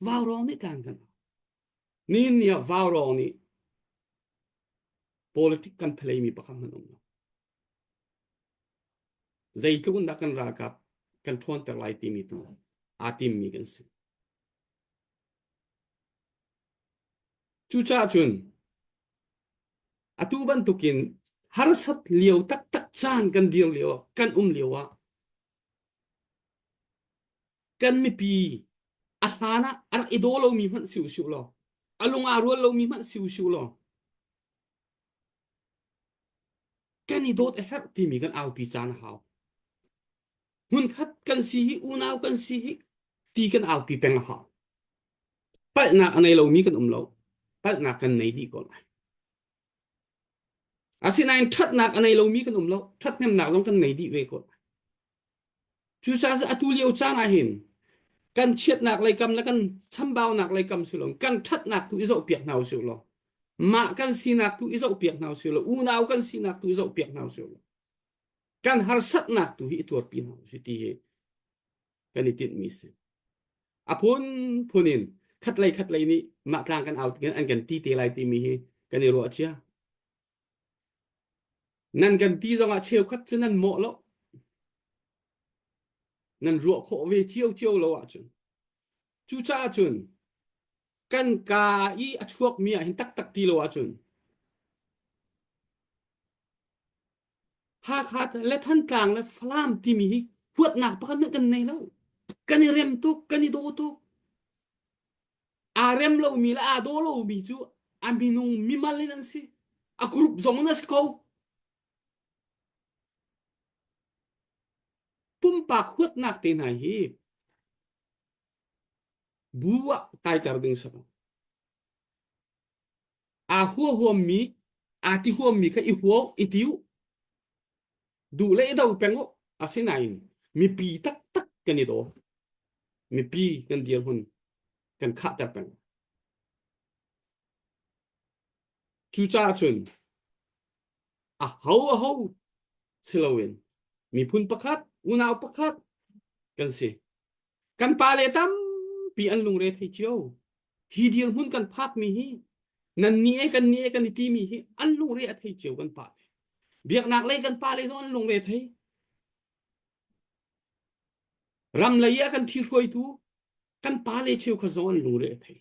[SPEAKER 4] vaurawng nih tlang kan au nihin ni ah vaurawng nih politic kan phaleimi pakhat hmanh um lo. Zeitluk in dah kan ralkap kan ṭhawnter lai timi tu aa timmi kan si. Cucaah cun atu bantukin harsat lio taktak caan kan dir lio kan um lio ah kan mipi a hlan ah a rak i daw lomi hmanh si usih law a lung aa rual lomi hmanh si usih law kan i dawt a herh timi kan aupi caan a hau. Hmunkhat kan si hi unau kan si hi ti kan aupi peng a hau. Palhnak a nei lomi kan um lo. Palhnak kan nei dih ko lai. Asinain ṭhatnak a nei lomi kan um lo. Ṭhathnemnak zong kan nei dih ve ko lai. Cucaah atu lio caan ah hin kan chiatnak lei kam le kan chambaunak lei kam si lo kan ṭhatnak tu i zohpiak hna usih law mah kan sinak tu i zohpiak hna usih law unau kan sinak tu i zohpiak hna usih law kan harsatnak tu hi i tuarpi hna usih ti hi kan i tinhmi si. A phunphun in khatlei khatlei nih mah tlang kan au an kan ti te lai timi hi kan i ruah cia. Nan kan ti zongah cheukhat cu nan mawh lo. Nan ruah khawh ve ciocio lo ahcun. Cucaah cun kan kaa i a chuakmi ah hin taktak ti lo ahcun Hakha le Thantlang le Falam timi hi huatnak pakhat hmanh kan nei lo. Kan i rem tuk, kan i daw tuk. Aa rem lomi le aa daw lomi cu a minung mimal in an si. A group zong in a si ko. Pumpak huatnak te hna hi bu ah kaiter ding si lo. Aa hua huammi, aa ti huammi kha i hua i tiu. Duh le i do peng u. Asinain mipi taktak kan i daw. Mipi kan dirhmun kan khahter peng. Cucaah cun a ho a ho si loin miphun pakhat, unau pakhat kan si. Kan pale tampi an lungre thei cio. Hi dirhmun kan phakmi hi nan ni e kan ni e kan i timi hi an lungre a thei cio kan pale. Biaknak lei kan pale zong an lungre thei. Ram lei ah kan ṭhihruaitu kan pale cheukhat zong an lungre a thei.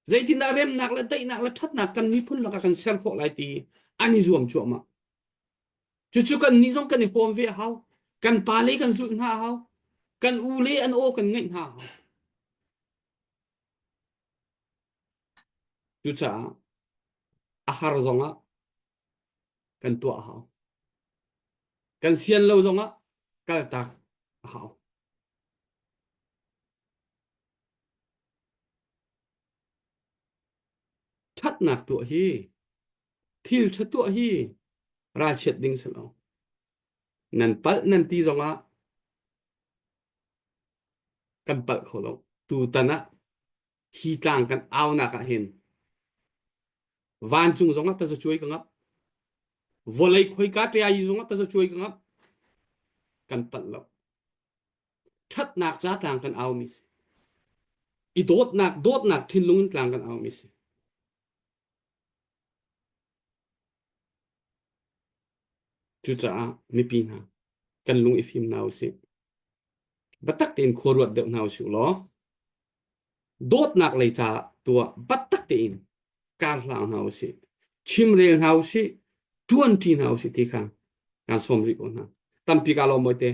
[SPEAKER 4] Zeitindah remnak le daihnak le ṭhatnak kan miphun lakah kan ser khawh lai ti an i zuam cuahmah. Cucu kan nih zong kan i hawm ve a hau. Kan pale kan zulh hna a hau. Kan u le an aw kan ngaih hna a hau. Cucaah a har zongah kan tuah a hau. Kan sian lo zongah kaltak a hau. Ṭhatnak tuah hi thil ṭha tuah hi ralchiat ding si lo. Nan palh nan ti zongah kan palh kho lo. Tutan ah hi tlang kan aunak ah hin vancung zongah tazacuai ka ngap. Vawlei khoika ṭia yi zongah tazacuai ka ngap. Kan palh lo. Ṭhatnak ca tlang kan aumi si. I dawtnak, dawtnak thinlung in tlang kan aumi si. Cucaah mipi hna kan lung i fim hna usih. Biatak tein khua ruat deuh hna usih law dawtnak lei ca tuah biatak tein kar hlang hna usih. Chimrel hna usih, ṭuanṭi hna usih ti kha kaan sawm rih ko hna. Tampi kaa lawm bawite.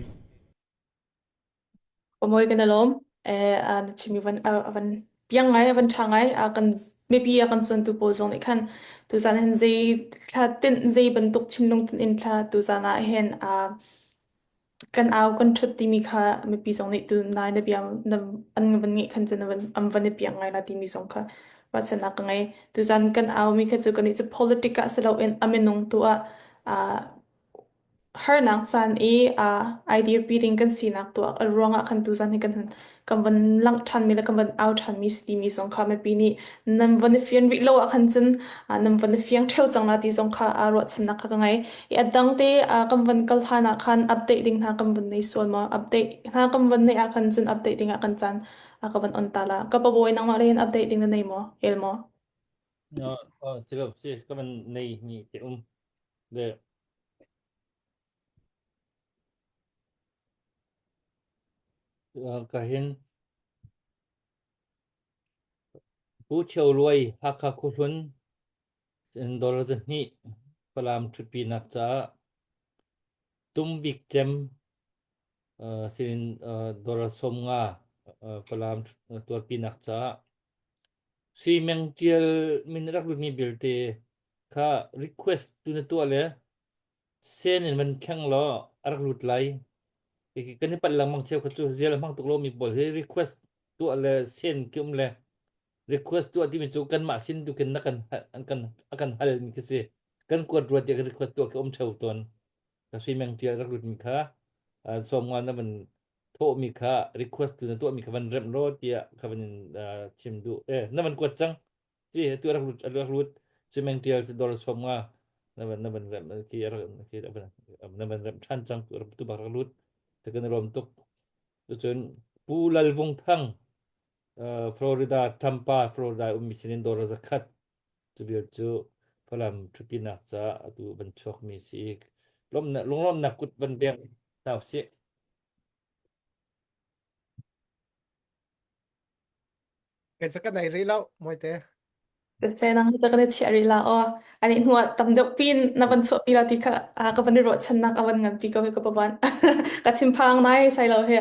[SPEAKER 3] Mawi kan i lawm. Eh, na chimmi van van piang ngai, van ṭha ngai. A kan mipi a kan cawntu pawl zong nih khan tuzan hin zei thla tinh zei bantuk thinlung tinh in thla tuzan ah hin kan au kan ṭhut timi kha mipi zong nih tu nai na bia na an van ngeih khan cun an van i piang ngai la timi zong kha ruahchannak ka ngei. Tuzan kan au mi kha cu kannih cu politic ah si loin a minung tu ah Harnak caan i ai dirpi ding kan sinak tuah ruangah khan tuzan hi kan kan van langh ṭhanmi le kan van au ṭhanmi si timi zong kha mipi nih nan van i fian rih lo ah khan cun nan van i fiang ṭheo cang la ti zong kha ruahchannak kha ka ngei. I a dang te kan van kal hlan ah khan update ding hna kan van nei sual maw? Update hna kan van neih ah khan cun update ding ah kan caan a ka van on ta la. Ka pabawi nangmah le hin update ding na nei maw? El maw?
[SPEAKER 2] Si lo si ka van nei mi te um. Le Ka hin Pu Ṭhio Luai Hakha khuahlun dollar 200 Falam ṭhutpinak caah Tum Bik Cem sinin dollar 50 Falam tuarpinak caah Sui Meng Ṭial min rak lutmi belte kha request tu na tuah le Sen in van thleng law a rak lut lai. Kan i palh lengmang cheu kha cu zial a hmang tuk lomi pawl hi request tuah le sen ki um le request tuah timi cu kanmah sin tu khin na kan an kan a kan hal mi khi si. Kan kuat rua tiah kan request tuah khi um theo tawn. Ka sui meng tial rak lut mi kha sawm nga na van thawh mi kha request tu na tuah mi kha van remh law tiah kha van in chim duh. Eh na van kuat cang. Ci tu rak lut rak lut cement tial ci dor som nga na van na van rem ki ki na van rem than cang tu tu bak rak lut te kan rom tuk cun Pu Lal Vung Thang Florida Tampa Florida ummi sinin dor zakhat cu vial cu Falam thupinak ca atu van chuak mi si lomnak lunglomnak kut van beng hna sih
[SPEAKER 5] Kei cu ka nei rih lo, Mawite.
[SPEAKER 3] Seh nang ta kan i chiah rih la aw. Ani hnuah tam deuh pin na van chuahpi la ti kha a ka van i ruahchannak a van nganpi ko hi ka pavan. Ka thinphang nai sai lo hi.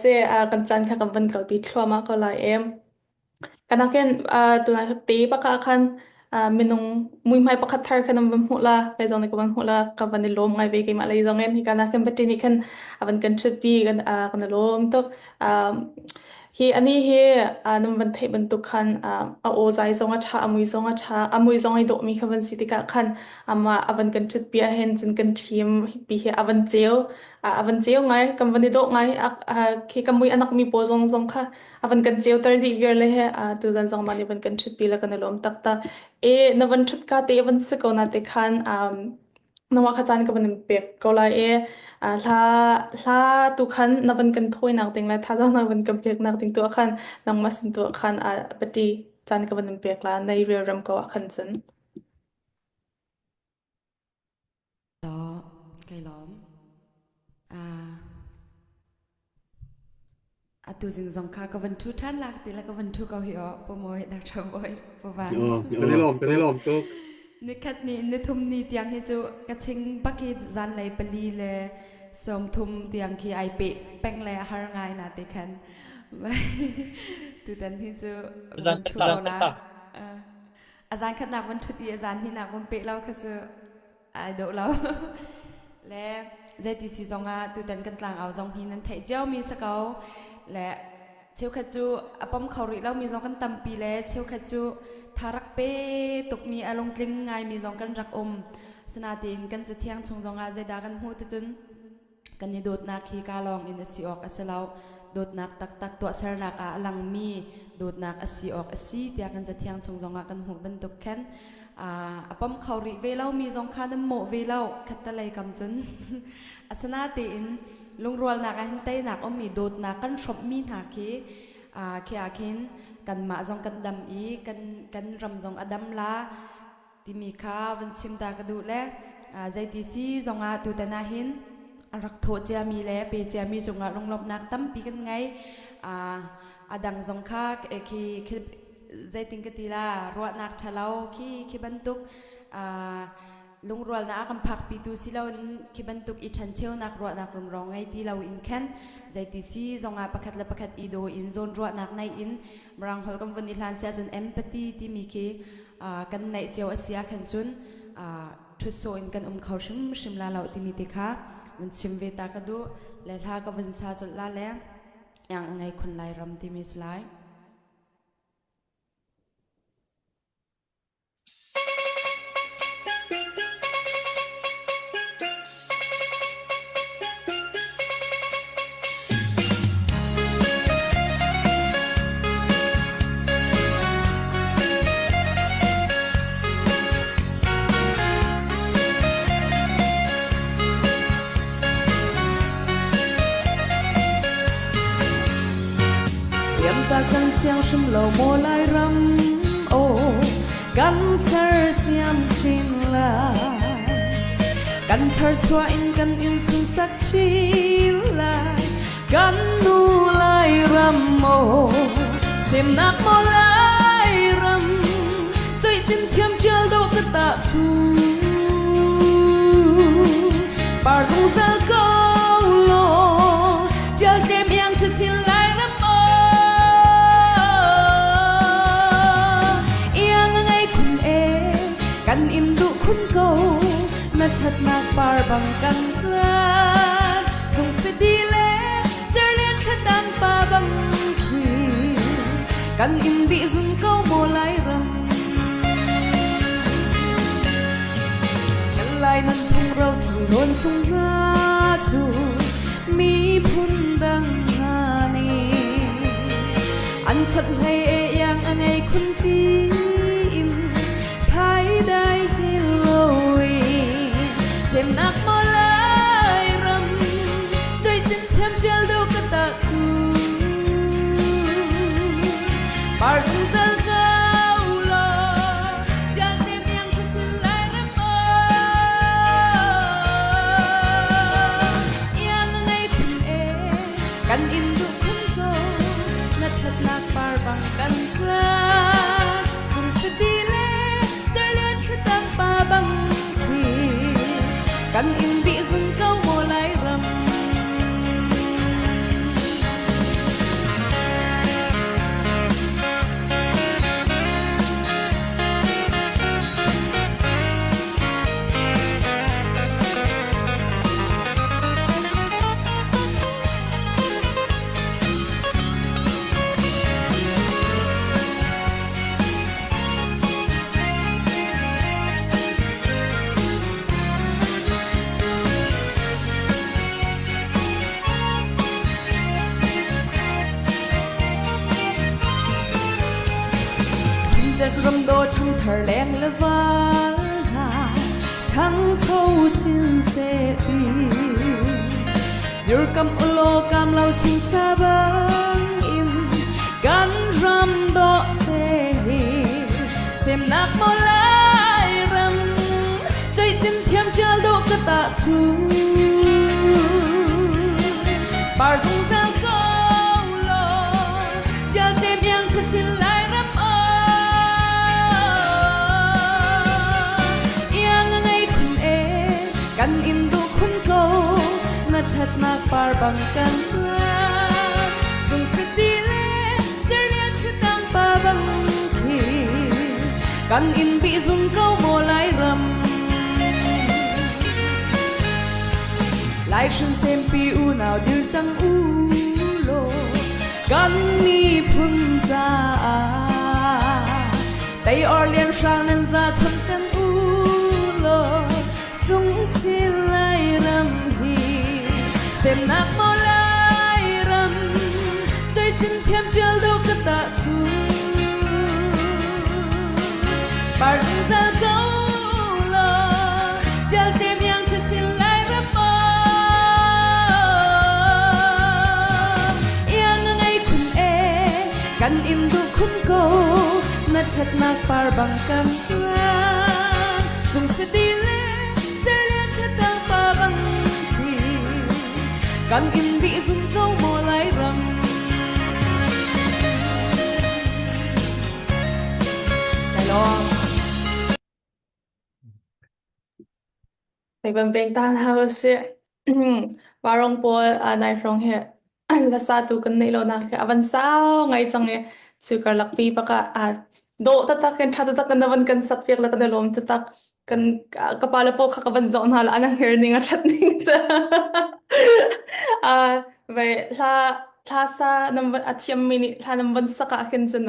[SPEAKER 3] Se kan caan kha kan van kalpi thluahmah ko lai em. Kanakin tuna te baka khan minung muihmai pakhat thar kha nan van hmuh la kai zong nih ka van hmuh la ka van i lawm ngai ve keimah lei zong in hika na kan bati nih khan a van kan ṭhutpi kan kan i lawm tuk. Hi ani hi nan van theih bantuk khan a aw zai zong a ṭha, a mui zong a ṭha, a mui zong ai dawhmi kha van si tikah khan amah a van kan ṭhutpi ahhin cun kan ṭhim pi hi a van ceu, a van ceu ngai, kan van i dawh ngai. Khi ka mui a nakmi pawl zong zong kha a van kan ceuter dih viar le he tuzan zong mah nih van kan ṭhutpi le kan i lawm taktak. E na van ṭhut ka te van si ko na te khan nangmah kha caan ka van in pek ko lai i hla hla tu khan na van kan thawinak ding le thazaang na van kan peknak ding tu ah khan nangmah sin tu ah khan pati caan ka van in pek la nei relrem ko ah khan cun.
[SPEAKER 1] Kai lawm. Atu zing zong kha ka van ṭhu ṭhan lak ti le ka van ṭhu ko hi aw Pu Mawi Dr. Bawi Pu Van.
[SPEAKER 4] Kan i lawm kan i lawm tuk.
[SPEAKER 1] Nikhat ni nithum ni tiang hi cu ka ching bak hi zanlei pali le 30 tiang khi ai pe peng le a har ngai na te khan. Tutan hi cu van ṭhu ko la. A zan khatnak van ṭhut i a zan hnihnak van peh lo kha cu ai dawh lo. Le zeiti si zongah tutan kan tlangau zong hi nan theih ciomi si ko. Le cheukhat cu a pom kho rih lomi zong kan tampi le cheukhat cu tha rak pe tukmi a lungtling ngaimi zong kan rak um. Asinain kan cathiang chung zongah zeidah kan hmuh ticun Kan i dawtnak hi ka lawng in a si awk a si lo. Dawtnak taktak tuahsernak ah a langmi dawtnak a si awk a si tiah kan Cathiang chung zongah kan hmuh bantuk khan a pom kho rih ve lomi zong kha nan mawh ve lo khattelei kam cun asinatein lungrualnak ah hin teinak ummi dawtnak kan hrawmhmi hna khi khi ah khin kanmah zong kan dam i kan kan ram zong a dam la timi kha van chim ta ka duh le zeiti si zongah tutan ah hin.
[SPEAKER 6] A rak thawh ciami le pe ciami cungah lunglawmhnak tampi kan ngei. A dang zong kha khi zeitin ka ti la ruahnak ṭhalo khi khi bantuk lungrualnak a kan phakpitu si loin khi bantuk i ṭhencheunak ruahnak rumro ngei ti loin khan zeiti si zongah pakhat le pakhat i daw in zawnruahnak nei in Mirang holh kan vun i hlan si ahcun empathy timi khi kan neih cio a si ahkhan cun ṭhut sawh in kan um kho hrimhrim la lo timi te kha vun chim ve ta ka duh le hla ka vun sa colh la le iang a ngei khun lai ram timi si lai. Liamta kan siang hrim lo maw Lairam aw kan sersiam chin lai kan tharchuah in kan in sunsak chin lai kan nu Lairam aw semnak maw Lairam coih cin thiam ṭial dawh ka tah chung par zungzal ko law ṭial tlem iang ṭha chin Lairam aw iang a ngei khun e kan in duh khun ko na ṭhatnak par bang kan tlan cung fidi le cerlian thlatan pa bang khi kan in bih zung ko maw Lairam kan lai nan phung ro thang nawn sung hna cu miphun dang hna nih an chap hlei e iang a ngei khun ti in thai dai hi loi semnak maw Lairam zeitin thiam ṭial do ka ta chu par zungzal ko law ṭial te miang ṭha Lairam aw iang a ngei phun e kan in duh khun ko na ṭhatnak par bang kan tla cung fidi le cerlian thlatang pa bang khi kan in bih zung ko maw Lairam. Phunṭet ramdaw ṭhangthar leng le val hna ṭhangcho chin seh ti. Dirkamh ulaw kaam lo chung ca bangin kan ram dawh te hi semnak maw Lairam ceihcin thiam ṭial dawh ka tah chung par zungzal ko law ṭial te miang ṭha chin Lairam aw iang a ngei khun e kan in duh khun ko na ṭhatnak par bang kan hlan cung fiti le cerlian thlitang pa bang khi kan in bih zung ko maw Lairam Lai hrin sempi unau dir cang u law kan miphun caah tei or lian hrang nan za chon kan u law Sungchin Lairam hi semnak maw Lairam zeitin thiam ṭial do ka tah chung par zungzal ko law ṭial te miang ṭha chin Lairam maw iang a ngei khun e kan in duh khun ko na ṭhatnak par bang kan tluan cung fidi le cerlian thlata pa bang khi.
[SPEAKER 7] Kan in bih zum ko maw Lairam. Kai lawm.
[SPEAKER 3] Mei van peng tan hau sih. Varong pawl nai hrawng hi hlasa tu kan neih lo nak hi a van sau ngai cang i cu karlak pi bak ah dawh taktak in ṭha taktak in na van kan sak piak le kan i lawm taktak. Kan ka pa le paw kha ka van zoh hna la an her ning a ṭhat ning cu. Vai hla hla sa nan van a thiam mi nih hla nan van sak ah khin cun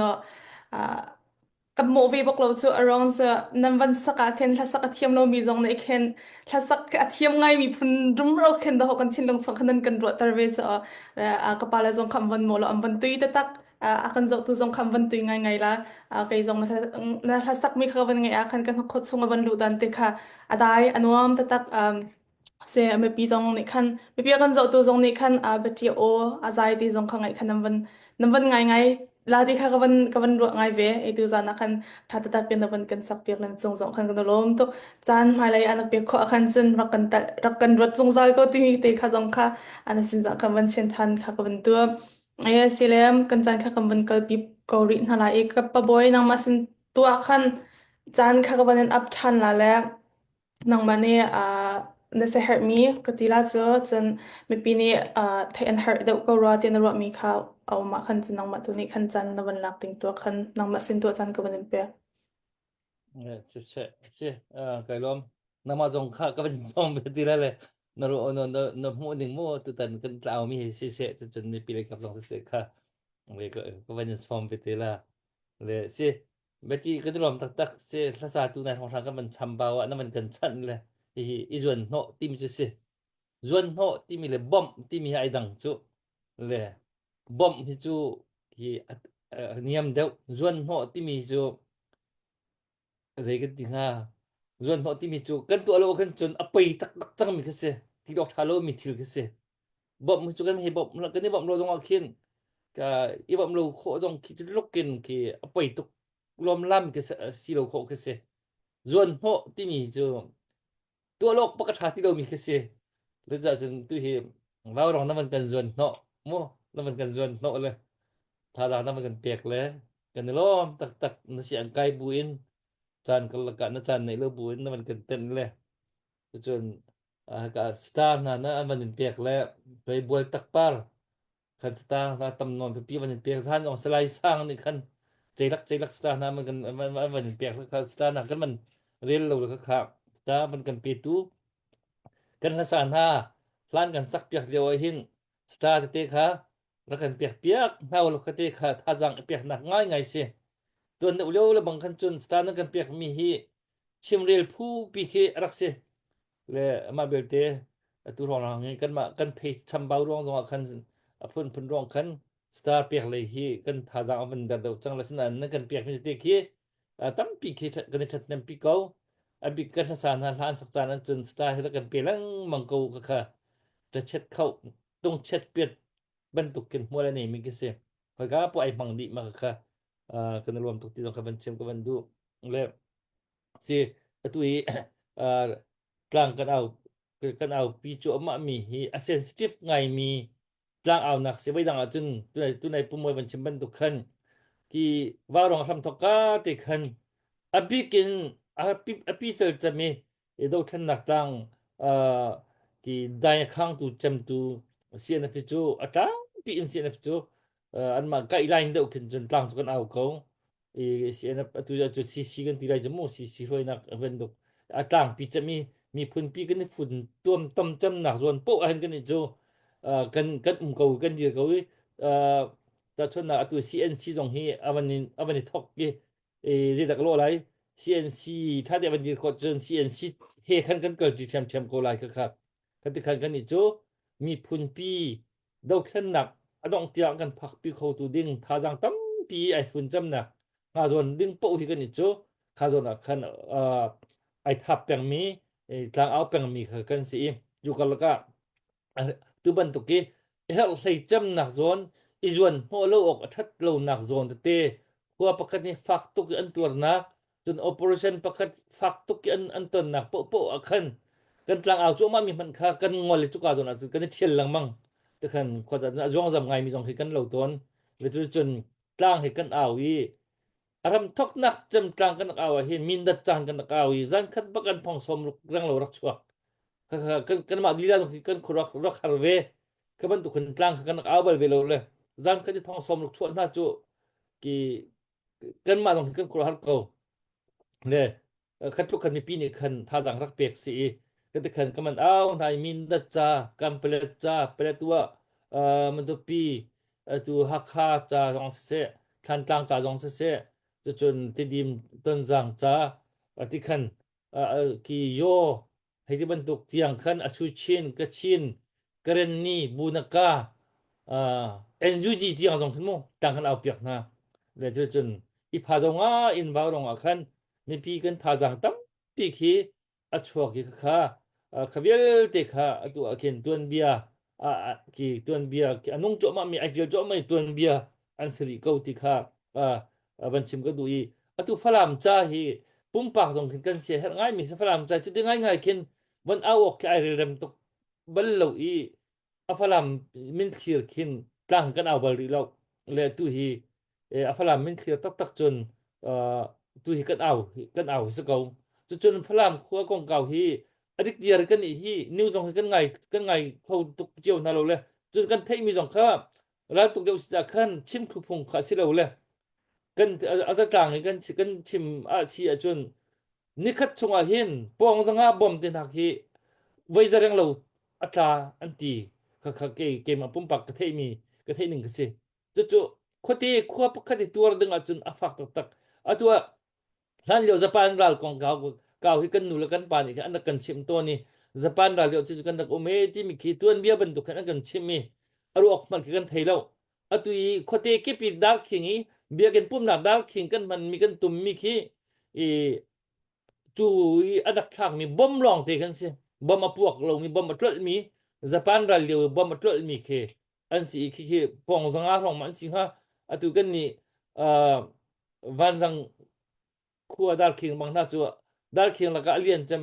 [SPEAKER 3] Kan mawh ve bak lo cu a ruang cu nan van sak ah khin hlasak a thiam lomi zong nih khin hlasak a thiam ngaimi phun rumro khin dahawh kan thinlung chung khan nan kan ruahter ve cu ka pa le zong kha an van mawh lo an van tui taktak a kan zohtu zong kha an van tui ngaingai la kei zong na hlasak mi kha ka van ngaih ah khan kan hnakhaw chung a van luh dan te kha a dai a nuam taktak Se mipi zong nih khan mipi a kan zohtu zong nih khan a biati aw a zai ti zong kha ngaih khan nan van nan van ngai ngai la ti kha ka van ka van ruah ngai ve ei tu zan ah khan tha taktak in na van kan sak piak nan cung zong khan kan lawm tuk caan hmailei an pek khawh khan cun rak kan tal rak kan ruat zungzal ko timi te kha zong kha ana sin zah kan van chian than kha ka van tu ai silem kan caan kha kan van kalpi ko rih hna lai i ka paboy nangmah sin tu ah khan caan kha ka van in up than la le Nangmah nih na siaherhmi ka ti la cu cun mipi nih theih an herh deuh ko rua tiah na ruahmi kha a um ah khan cun nangmah tu nih khan caan na van lak ding tuah khan nangmah sin tuah caan ka van in pek.
[SPEAKER 2] Siseh, si, kai lawm. Nangmah zong kha ka van sawm ve ti lai le na ru na na na hmuh ning mu tutan kan tlau mi hi siseh cun mipi lei kap zong siseh kha le ka ka van in sawm ve te la. Le si, Beti kan i lawm taktak si hlasa tu nai hrawnghrang kan van chambau ah na van kan chanh le hihi i zuan hnawh timi cu si. Zuan hnawh timi le bomh timi hi ai dang cu. Le bomh hi cu hi a niam deuh. Zuan hnawh timi cu zei kan ti hnga? Zuan hnawh timi cu kan tuah lo khan cun a pei taktak cangmi khi si. Ti awk ṭha lomi thil khi si. Bawmh cu kan hei bawmh kan i bawmh lo zong ah khin ka i bawmh lo khawh zong khi cu tluk in khi a poi tuk lawmlam khi si lo khawh khi si. Zuan hnawh timi cu tuah lawk pak a ṭha ti lomi khi si. Cucaah cun tu hi vaurong na van kan zuan hnawh mu na van kan zuan hnawh le thazaang na van kan pek le kan i lawm taktak na si an kai bu in caan karlak ah na caan neih lo bu in na van kan tenh le cucun Haka star hna na an van in pek le hei bual takpar khan star hna tam nawn pipi van in pek zan ong salai sang nih khan ceilak ceilak star hna man kan an van in pek kha star hna kan man rel lo kha kha star van kan pe tu kan hlasa hna hlan kan sak piak lio ah hin star tete kha rak kan pek piak hna lo kha te kha thazang i pek nak ngai ngai si tuan deuh lio le bang khan cun star nan kan pek mi hi chimrel phu pi khi rak si le amah belte atu ruangah hin kanmah kan page chambau ruang zongah khan a phunphun ruang khan star pek lei hi kan thazaang a van der deuh cang le sinain nan kan pek mi te khi tampi khi kan i ṭhathnem pi ko a bik kan hlasa hna hla an sak caan an cun star hi kan pe lengmang ko ka kha ṭachet kho tung chet piat bantuk kin hmual a nei mi khi si hoi ka pu ai hmang dih ma kha kan i lawm tuk ti zong kha van chim ka van duh le Si atu i tlang kan au kan aupi cuahmah mi hi a sensitive ngaimi tlang aunak si voi dang ahcun tunai tunai pumoi van chim bantuk khan ki vaurong hram thok ka te khan a bik in a pi a pi cel cem i i dothlennak tlang ki dai khang tu cem tu CNF cu a tlangpi in CNF cu anmah kai line deuh khin cun tlang cu kan au ko i CNF atu cu CC kan ti lai cu mu CC hruainak bantuk a tlangpi cem i miphunpi kan i fun tuam tom cemnak zawn poh ahhin kan i cu kan kan um ko kan dir ko i tahchunhnak atu CNC zong hi avan in avan i thok i zeidah ka lawh lai CNC tha te avan dir khawh cun CNC he khan kan kalṭi ṭhiamṭhiam ko lai kha kha kan ti khan kan i cu miphunpi dothlennak a dongh tiang kan phakpi khotu ding thazaang tampi ai fun camnak hnga zawn ding paoh hi kan i cu kha zawn ah khan ai thap pengmi tlangau pengmi kha kan si i cu karlak ah tu bantuk i herh hlei camnak zawn i zuan hnawh lo awk a ṭhat lonak zawn tete khua pakhat nih fak tuk i an tuarnak cun operation pakhat fak tuk i an an tonnak paohpaoh ah khan kan tlangau cuahmah mi hmanh kha kan ngol i cuka zawn ah cun kan i ṭhial lengmang. Tikhan khua a zuangzam ngaimi zong hi kan lo tawn. Le cu cun tlang hi kan au i a ram thoknak cem tlang kan rak au ah hin mindat caan kan rak au i zan khat bak an thong som reng lo rak chuak. Kan kanmah lila zong khi kan khuaruak rak har ve. Ka bantuk khan tlang kha kan rak au bal ve lo le zan khat i thong som ruk chuah hna cu ki kanmah zong khi kan khuaruah har ko. Le khat tluk khan mipi nih khan thazaang rak pek si i kan ti khan ka man au hna i Mindat ca Kanpalet ca Paletwa Matupi tu Hakha ca zong siseh Thlantlang ca zong siseh cucun Tidim Tonzang ca ti khan ki Yaw hei ti bantuk tiang khan Asuchin Kachin Karenni Bunaka NUG tiang zong khan mu tang kan au piak hna le cucun i pha zong ah in vau rong ah khan mipi kan thazaang tampi khi a chuak i kha kha vialte kha atu ah khin tuanbia ki tuanbia a nung cuahmah mi ai ṭial cuahmah mi tuanbia an si rih ko ti kha van chim ka duh i atu Falam ca hi pumpak zong khin kan sia herh ngai mi si Falam ca cu ti ngai ngai khin van au awk khi ai relrem tuk bal lo i a Falam min thlir khin tlang kan au bal rih lo le tu hi a Falam min thlir taktak cun tu hi kan au kan au si ko cucun Falam khua kongkau hi adik diar kan i hi new zong hi kan ngai kan ngai kho tuk cio hna lo le cun kan theih mi zong kha raltuk deuh si khan chim khu phung kha si lo le kan a zatlang i kan kan chim ah si ahcun nikhat chungah hin pawng zanga bom te hna khi voi za reng lo a tla an ti kha kha ke keimah pumpak ka theih mi ka theih ning ka si cucu khuate khua pakhat i tuar ding ahcun a fak taktak atu ah hlan lio Japan ral kong kau kau hi kan nu le kan pa nih khan an rak kan chimh tawn i Japan ral lio cu kan rak um e timi khi tuanbia bantuk khan an kan chimh i a ruak hmanh khi kan thei lo atu i khuate kip i darkhing i biakinn pumnak darkhing kan hmanmi kan tummi khi i cu i a rak thlakmi bom lawng te kan si bom a puak lomi bom a tlolhmi Japan ral lio i bom a tlolhmi khi an si i khi khi pawng zanga hrawng ma an si hnga atu kan nih uh, vanzang khua darkhing bang hna cu darkhing lakah a lian cem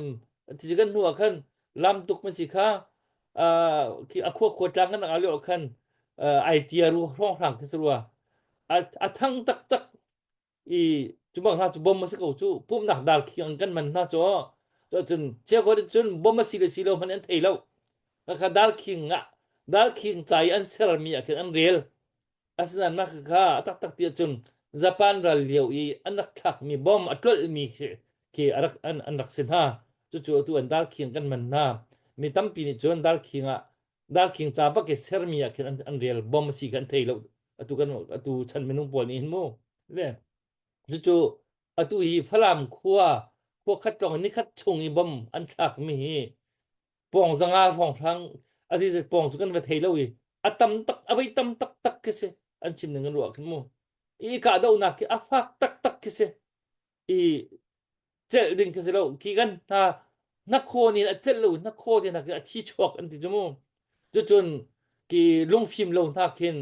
[SPEAKER 2] ti kan hnu ah khan lam tuk ma si kha khi a khua khua tlang kan rak lio khan ai tia ru hrawng hrang khi rua a thang tak tak i cu bang hna cu bom a si ko cu pumnak darkhing kan man hna cu cun chia ko cun bom a si le si lo hman an thei lo kha darkhing ah darkhing cai an sermi ah khin an rel Asinain mah khakha a taktak ti ahcun Japan ral lio i an rak thlakmi bomb a tlolhmi khi, khi a rak, an, an rak si hna. Cucu atu an darkhing kan man hna. Mi tampi nih cun darkhing ah darkhing ca bak i sermi ah khin an, an rel bomb a si kha an thei lo. Atu kan atu chan minung pawl nih hin mu. Le cucu atu hi Falam khua khua khat lawng nikhat chung i bomb an thlakmi hi pawng zanga hrawnghrang azizet pawng cu kan va thei lo i a tam tak a vei tam tak tak khi si an chim ning an ruah khin mu i kahdohnak khi a fak tak tak khi si i celh ding khi si lo khi kan hna hnakhaw nih a celh lo hnakhaw te hna khi a thi chuak an ti cu mu cucun ki lungfim lo hna khin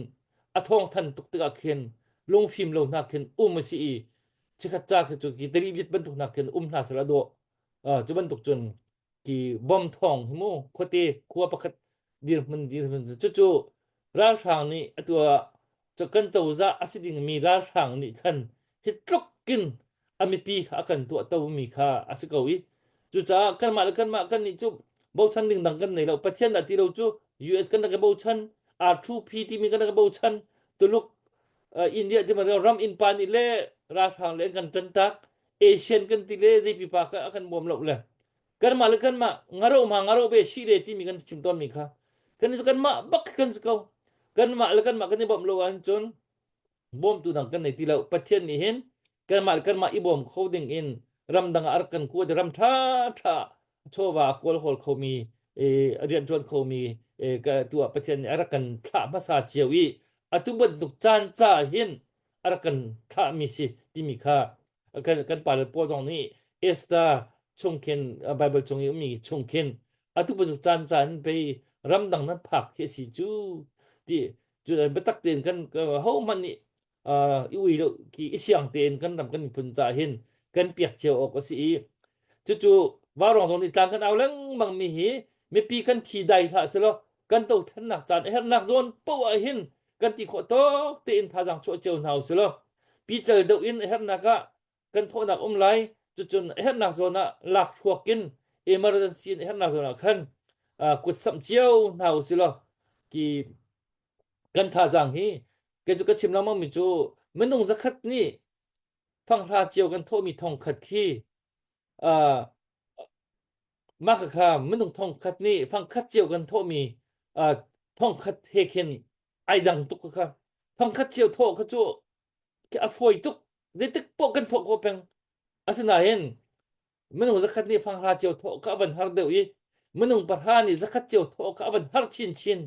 [SPEAKER 2] a thawng than tuk tikah khin lungfim lo hna khin um a si i chikhat ca khi cu ki tari bit bantuk hna khin um hna sel a dawh cu bantuk cun ti bom thawng hi mu khuate khua pakhat dirhmun dirhmun cucu ralhrang nih atu ah kan cozah a si dingmi ralhrang nih khan hi tluk kin a mipi kha a kan tuah to mi kha a si ko i cucaah kanmah le kanmah kan nih cu bochan ding dang kan nei lo Pathian dah ti lo cu US kan rak bochan R2P timi kan rak bochan Tuluk India ti ram innpa nih le ralhrang le kan tan tak Asian kan ti le zeipi pa kha a kan bawm lo le kanmah le kanmah ngaro ma ngaro be si le timi kan chim tawn mi kha kan kanmah bak kan si ko kanmah le kanmah kan i bawmh lo ahcun bawmtu dang kan nei ti lo Pathian nih hin kanmah le kanmah i bawm kho ding in ramdang ah a rak kan kuat ram tha tha chawva a kawl hawl khomi a rianṭuan khomi tu ah Pathian nih a rak kan thlah hmasa cio i atu bantuk caan ca hin a rak kan thlahmi si timi kha kan kan pale pawl zong nih Esther chung khin Bible chung i ummi chung khin atu bantuk caan caan pei ramdang nan phak khi a si cu ti cu biatak tein kan ho hmanh nih i ui lo ki i siang tein kan ram kan miphun ca hin kan piak cio awk a si i cucu vaurawng zong nih tlang kan au lengmang mi hi mipi kan thi dai hlah selaw. Kan dothlennak caan a herhnak zawn poah ah hin kan ti khawh tawk tein thazaang chuah cio hna usih law pical deuh in a herhnak ah kan thawhnak um lai. Cucun a herhnak zawn ah lak thluak in emergency in a herhnak zawn ah khan kut samh cio hna usih law ki kan thazaang hi kei cu ka chim lengmang mi cu minung zakhat nih fanghra cio kan thawhmi thongkhat khi uh, mah kha minung thongkhat nih fangkhat cio kan thawhmi uh, thongkhat he khin ai dang tuk kha fangkhat cio thawh kha cu a fawi tuk zeitik poh kan thawh khawh peng asinain minung zakhat nih fanghra cio thawh kha a van har deuh i minung pahra nih zakhat cio thawh kha a van har chinchin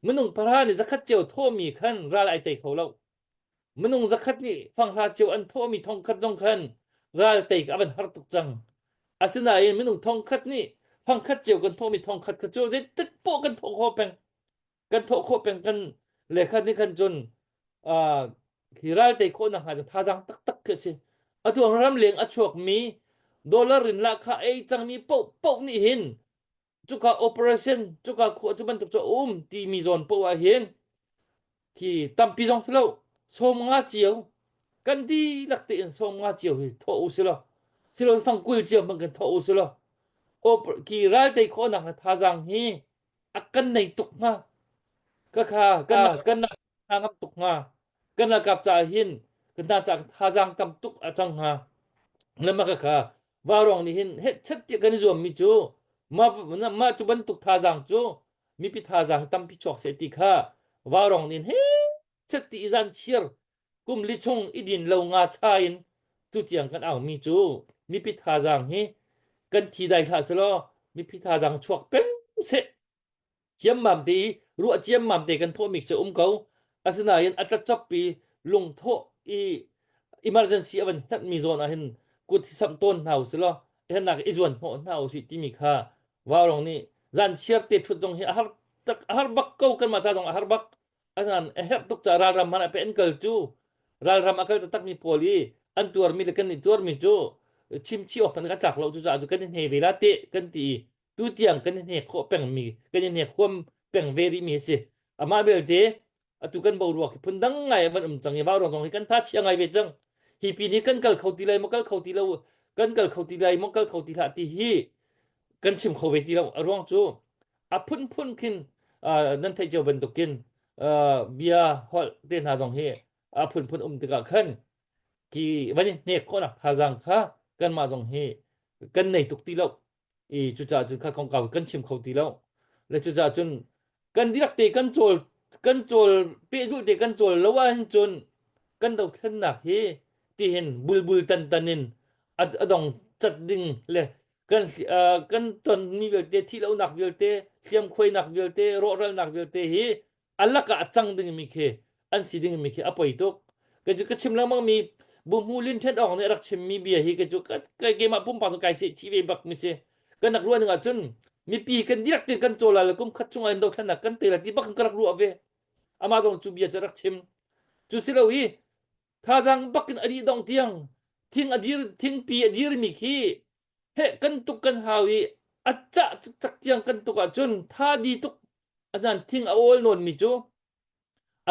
[SPEAKER 2] minung pahra nih zakhat cio thawhmi khan ral ai tei kho lo minung zakhat nih fanghra cio an thawhmi thongkhat zong khan ral tei kha a van har tuk cang asinain minung thongkhat nih fangkhat cio kan thawhmi thongkhat kha cu zeitik poh kan thawh khawh peng kan thawh khawh peng kan le khat nih khan cun uh, hi ral tei khawh nak hnga thazaang taktak khi a si atu ram leng a chuak mi dollar in lah kha ei cangmi poh poh nih hin cuka operation cuka khua cu bantuk cu um ti mi zawn poh ah hin khi tampi zong si lo som nga cio kan dihlak tein som nga cio hi thawh u si lo silo fangkul cio hmang kan thawh u si lo ki ral tei khawh nak thazaang hi a kan nei tuk hnga ka kha kan kan ngam tuk hnga kan ralkap caah hin kan hna caah thazaang tam tuk a cang hnga lama ka kha varuang nih hin het chet tiah kan i zuam mi cu ma ma cu bantuk thazaang cu mipi thazaang tampi chuak seh ti kha varuang nih he chet ti i zan chiar kum li chung i din lo nga cha in tutiang kan au mi cu mipi thazaang hi kan thi dai hlah selaw mipi thazaang chuak peng seh ciammam te i ruah ciammam te kan thawhmi cu um ko asinain a tlachop i lungthawh i emergency a van mi zawn ah hin kut hi samh tawn hna usilaw hennak i zuan hnawh hna usih timi kha vaurong nih zan chiar te thut zong hi a har tak a har bak ko kanmah ca zong a har bak Asinain a herh tuk caah ralram hmanh ah pei an kal cu ralram a kal taktakmi pawl i an tuarmi le kan i tuarmi cu chimchih awk hmanh kan tlak lo cucaah cu kan i hne ve la teh kan ti i tutiang kan i hne khawh pengmi kan i hne huam peng ve rihmi a si. Amah belte atu kan boruak hi phundang ngai a van um cang i vauruang zong hi kan tha chia ngai ve cang. Hi pin hi kan kal kho ti lai maw kal kho ti lo kan kal kho ti lai maw kal kho ti hlah ti hi kan chim kho ve ti lo a ruang cu a phunphun khin nan theih cio bantukin bia holh te hna zong hi a phunphun um tikah khan ki van i hnek khawhnak thazaang kha kanmah zong hi kan nei tuk ti lo i cucaah cun kha kongkau kan chim kho ti lo le cucaah cun kan dihlak te kan cawl kan cawl pehzulh te kan cawl lo ahhin cun kan dothlennak hi tihin bulbul tan tan in a dong cat ding le kan kan tonmi vialte thihlonak vialte hliamkhuainak vialte rawhralnak vialte hi a lakah a cang dingmi khi an si dingmi khi a poi tuk ka cu ka chim lengmang mi buhmu lin ṭhen awk nih a rak chimmi bia hi ka cu keimah pumpak cu kai seh chih ve bak mi si kan rak ruah ning ahcun mipi kan direct in kan cawl lai kum khat chung ah in dothlennak kan te lai ti bak ka rak ruah ve amah zong cu bia cu rak chim cu si lo i thazaang bak in a dih dong tiang thing a dir thingpi a dirmi khi he kan tuk kan hau i a cah cak tiang kan tuk ahcun tha di tuk anan thing a awl nawn mi cu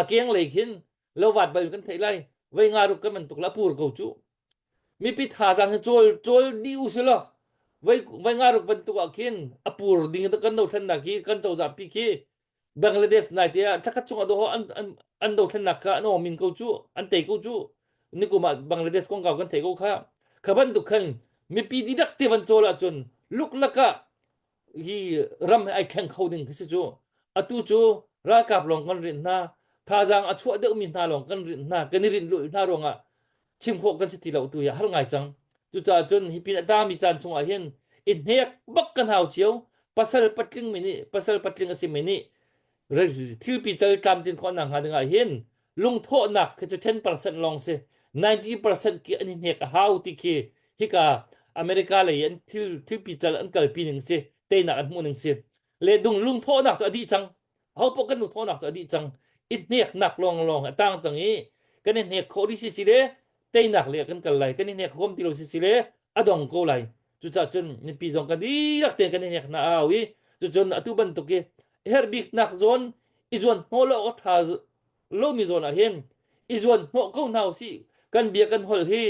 [SPEAKER 2] a keng lei khin lovat bal kan theih lai vei nga ruk kan man tuk la pur ko cu mipi thazaang hi cawl cawl dih u si law vei vei nga ruk bantuk ah khin a pur ding kan dothlennak hi kan cozah pi khi Bangladesh nai te ah thlakhat chung ah doh an an an dothlennak kha an awmin ko cu an tei ko cu nikum ah Bangladesh kongkau kan thei ko kha kha bantuk khan mipi dihlak te van cawl ahcun luklak ah hi ram he ai thleng kho ding khi si cu atu cu ralkap lawng kan rinh hna thazaang a chuah deuhmi hna lawng kan rinh hna kan i rinh lulh hna ruangah chim khawh kan si ti lo tu hi har ngai cang cucaah cun hi pin a tami caan chungah hin i hnek bak kan hau cio pasal patling mi nih pasal patling a simi nih thilpi cal tlamtlin khawh nak hnga dingah hin lungthawhnak khi cu 10% lawng si 90% khi an i hnek a hau ti khi hika America lei an thil thilpi cal an kalpi ning si teinak an hmuh ning si le dung lungthawhnak cu a dih cang ho paoh kan lungthawhnak cu a dih cang i hneknak lawnglawng a tang cang i kan i hnek khawh dih si si le teinak le kan kal lai kan i hnek huam ti lo si si le a dong ko lai cucaah cun mipi zong kan dihlak tein kan i hnek hna au i cucun atu bantuk i. Herh biknak zawn i zuan hnawh lo awk ṭha lomi zawn ah hin i zuan hnawh ko hna usih. Kan bia kan holh hi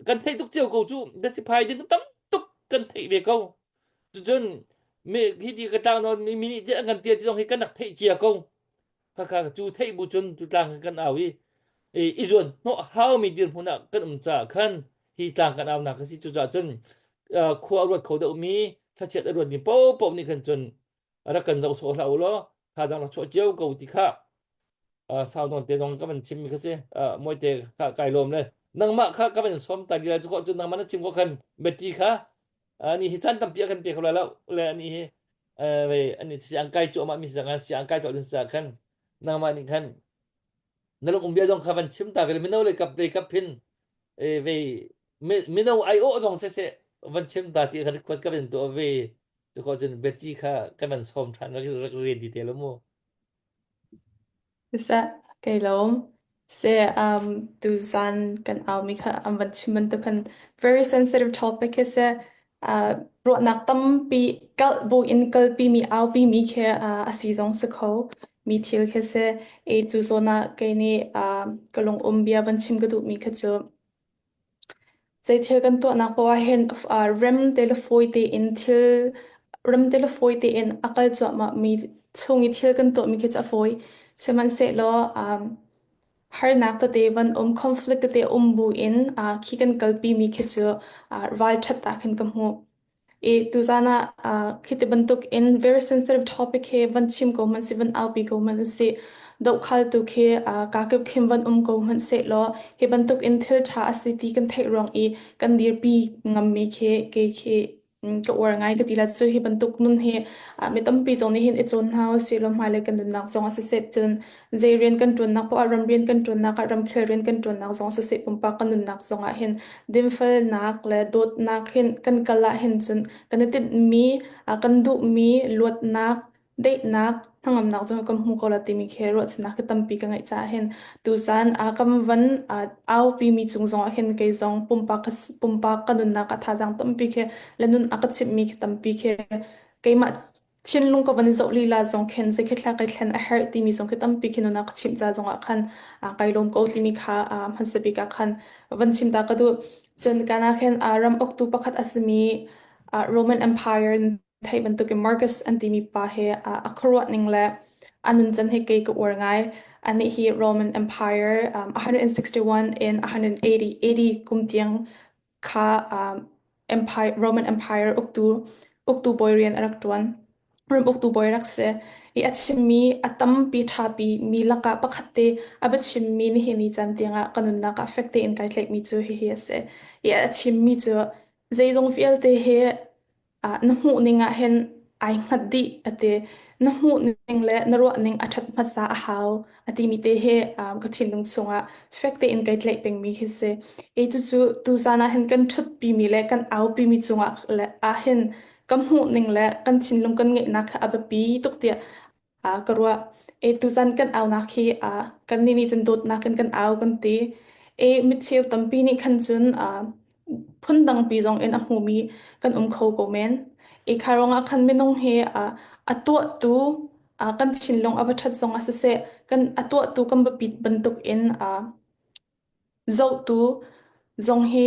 [SPEAKER 2] kan theih tuk cio ko cu biasiphai ding tam tuk kan theih ve ko. Cucun mi hi ti ka tlang nawn mi nih an kan tial ti zong hi kan rak theih cia ko. Khakha cu theih bu cun tu tlang kan au i i zuan hnawh haumi dirhmun ah kan um caah khan hi tlang kan aunak a si. Cucaah cun khua a ruat kho deuhmi thlachiat a ruatmi paohpaoh nih khan cun rak kan zoh sawh hlah u law thazaang rak chuah cio ko ti kha sau nawn te zong ka van chimmi kha si. Mawite kha kai lawm le nangmah kha ka van sawm ta lila cu cun nangmah na chim ko khan Betty kha ani hi caan tampi a kan pe kho lai lo le ani hi ani si ang kai cu amah mi si ang si ang kai to sa khan nangmah nih khan na lung um bia zong kha van chim ta ve mino le kap le kap hin ve mino ai o zong se se van chim ta ti kha request ka van to ve tu ko cun Betty kha kan van sawm than rak rak ready te lo mu.
[SPEAKER 3] Siseh, kei lawm. Se um, tuzan kan aumi kha an van chim bantuk khan very sensitive topic hi si. Uh, ruahnak tampi kal bu in kalpi mi aupi mi khi uh, a si zong si kho mi thil khi si. E cu zawn ah kei nih uh, ka lung um bia van chim ka duh mi kha cu Zeithil kan tuahnak paoh ahhin rem te le fawi tein thil rem te le fawi tein a kal cuahmahmi chung i thil kan tuahmi khi cu a fawi. Sihmanhsehlaw harnak tete van um, conflict tete um buin khi kan kalpimi khi cu ralṭhat ah khin ka hmuh. I tuzaan ah khi ti bantuk in very sensitive topic hi van chim ko hmanh sih, van aupi ko hmanh sih, dohkhaltu khi kakip khin van um ko hmanh sehlaw hi bantuk in thil ṭha a si ti kan theih ruang i kan dirpi ngammi khi kei khi ka uar ngai ka ti la cu hi bantuk nun hi mi tampi zong nih hin i cawn hna usih law hmailei kan nunnak zong ah siseh cun zei rian kan ṭuannak poah ah ram rian kan ṭuannak ah ramkhel rian kan ṭuannak zong siseh pumpak kan nunnak zong ah hin dinfelnak le dawtnak hin kan kal ah hin cun kan i tinhmi kan duhmi luatnak daihnak hnangamnak zong kan hmu ko la timi khi ruahchannak khi tampi ka ngeih caah hin tuzan kan van aupi mi cung zong ah hin kei zong pumpak pumpak ka nunnak ah thazaang tampi khi le nun a ka chimhmi khi tampi khi keimah thinlung ka van i zoh lila zong khin zei khi thla kai thlen a herh timi zong khi tampi khi nuna ka chimh ca zong ah khan kai lawm ko timi kha hmasa bik ah khan van chim ta ka duh. Cun kana khin ram uktu pakhat a simi Roman Empire theih bantukin Marcus an timi pa he a khuaruah ning le a nuncan hi kei ka uar ngai. Anih hi Roman Empire 161 in 180 AD kum tiang kha Empire, Roman Empire uktu uktu bawi rian a rak ṭuan. Ram uktu bawi rak si. I a chimmi a tampi ṭhapi mi lakah pakhat te a va chimmi nihin ni caan tiangah ka nunnak ah fek tein kai tlaihmi cu hihi a si. I a chimmi cu zeizong vialte hi na hmuh ning ah hin ai hngat dih a ti. Na hmuh ning le na ruah ning a ṭhat hmasa a hau a timi te hi ka thinlung chungah fek tein kai tlaih pengmi khi si. I cucu tuzaan ah hin kan ṭhutpimi le kan aupimi cungah le ah hin kan hmuh ning le kan thinlung kan ngeihnak kha a biapi tuk tiah ka ruah. E tuzan kan aunak hi kan nih nih cun dawtnak in kan au kan ti. E micheu tampi nih khan cun phundangpi zong in a hmumi kan um kho ko men. E kha ruangah khan minung hi a tuahtu kan thinlung a va ṭhat zong ah siseh kan a tuahtu kan biapit bantuk in Zohtu zong hi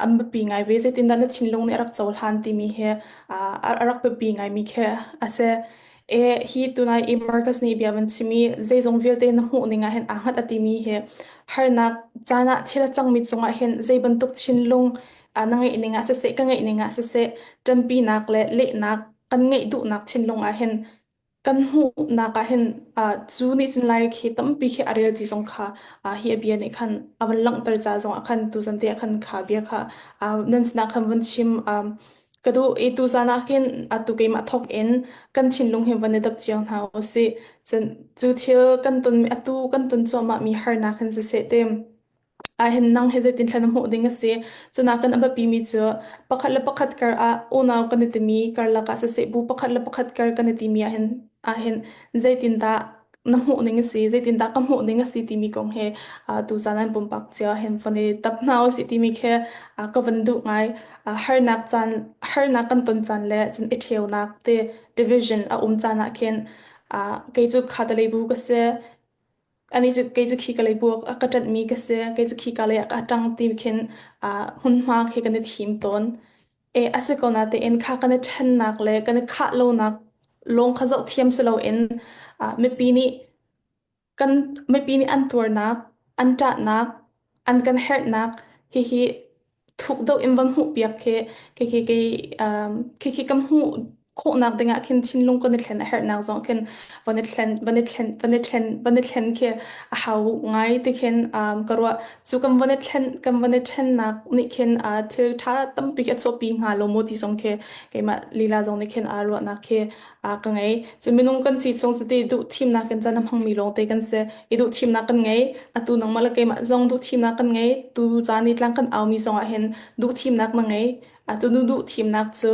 [SPEAKER 3] an biapi ngai ve. Zeitindah na thinlung nih a rak cohlan timi hi a rak biapi ngaimi khi a si. E, hi tunai i Marcus nih bia van chim i zeizong vialte na hmuh ning ah hin aa hngat a timi hi harnak caan ah thil a cangmi cungah hin zei bantuk thinlung na ngeih ning ah siseh, ka ngeih ning ah siseh, ṭanpinak le lehnak kan ngeih duhnak thinlung ah hin Kan hmuhnak ah hin cu nih cun lai khi tampi khi a rel ti zong kha hi a bia nih khan a van langhter ca zong ah khan tuzan te ah khan kha bia kha nan sinah khan van chim ka duh i tuzan ah khin atu keimah thawk in kan thinlung hi van i dap cio hna u sih. Cun cu thil kan ton atu kan ton cuahmah mi harnak hin siseh te Ahhin nang hi zeitin thla na hmuh ding a si. Cunakin a biapimi cu pakhat le pakhat kar ah unau kan i timi karlak ah siseh bu pakhat le pakhat kar kan i timi ahhin ahhin zeitindah. na hmuh ning a si, zeitindah ka hmuh ning a si timi kong he tuzaan an pumpak cio hin von i tap hna usih timi khi ka van duh ngai. Harnak caan, harnak kan ton caan le cun i ṭheunak te division a um caan ah khin kei cu kha talei bu ka si, Anih cu kei cu khi ka lei bu a ka ṭanhmi ka si, kei cu khika lei ah ka ṭang ti khin hmunhma khi kan i thim tawn. E, a si ko natein kha kan i ṭhennak le kan i khah lonak lawng kha zoh thiam si loin mipi nih kan mipi nih an tuarnak, an ṭahnak, an kan herhnak hihi thuk deuh in van hmuhpiak khi khi khi kei khi khi kan hmuh khawhnak dingah khin thinlung kan i thlen a herhnak zong khin van i thlen van i thlen van i thlen van i thlen khi a hau ngai ti khin ka ruah. Cu kan van i thlen kan van i thennak nih khin thil ṭha tampi khi a chuahpi hnga lo maw ti zong khi keimah lila zong nih khin aa ruahnak khi ka ngei. Cu minung kan si chung cuti duh thimnak in caan a hmangmi lawngte kan si. I duh thimnak kan ngei. Atu nangmah le keimah zong duh thimnak kan ngei. Tu caan i tlang kan aumi zong ah hin duh thimnak na ngei. Atu nu duh thimnak cu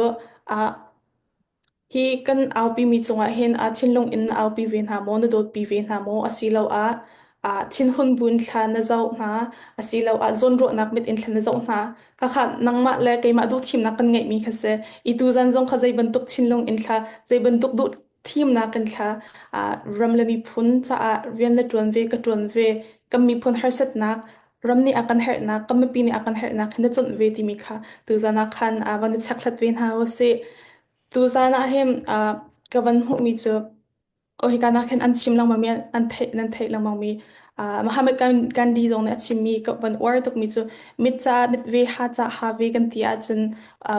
[SPEAKER 3] hi kan aupimi cungah hin thinlung in na aupi ve hna maw, na dawtpi ve hna maw, asiloah thinhun buin thla na zoh hna, asiloah zawnruahnak mit in thla na zoh hna. Khakha nangmah le keimah duhthimnak kan ngeihmi kha si. I tuzan zong kha zei bantuk thinlung in thla, zei bantuk duh thimnak in thla ram le miphun caah rian na ṭuan ve, ka ṭuan ve, kan miphun harsatnak, ram nih a kan herhnak, kan mipi nih a kan herhnak hi na conh ve timi kha tuzan ah khan van i chekhlat ve hna usih. Tuzan ah hin ka van hmuhmi cu Oh, hika nak hin an chim lengmang mi an theih nan theih lengmang mi Muhammad Gandhi zong nih a chimmi ka van uar tukmi cu mit ca mit ve ha ca ha ve kan ti ahcun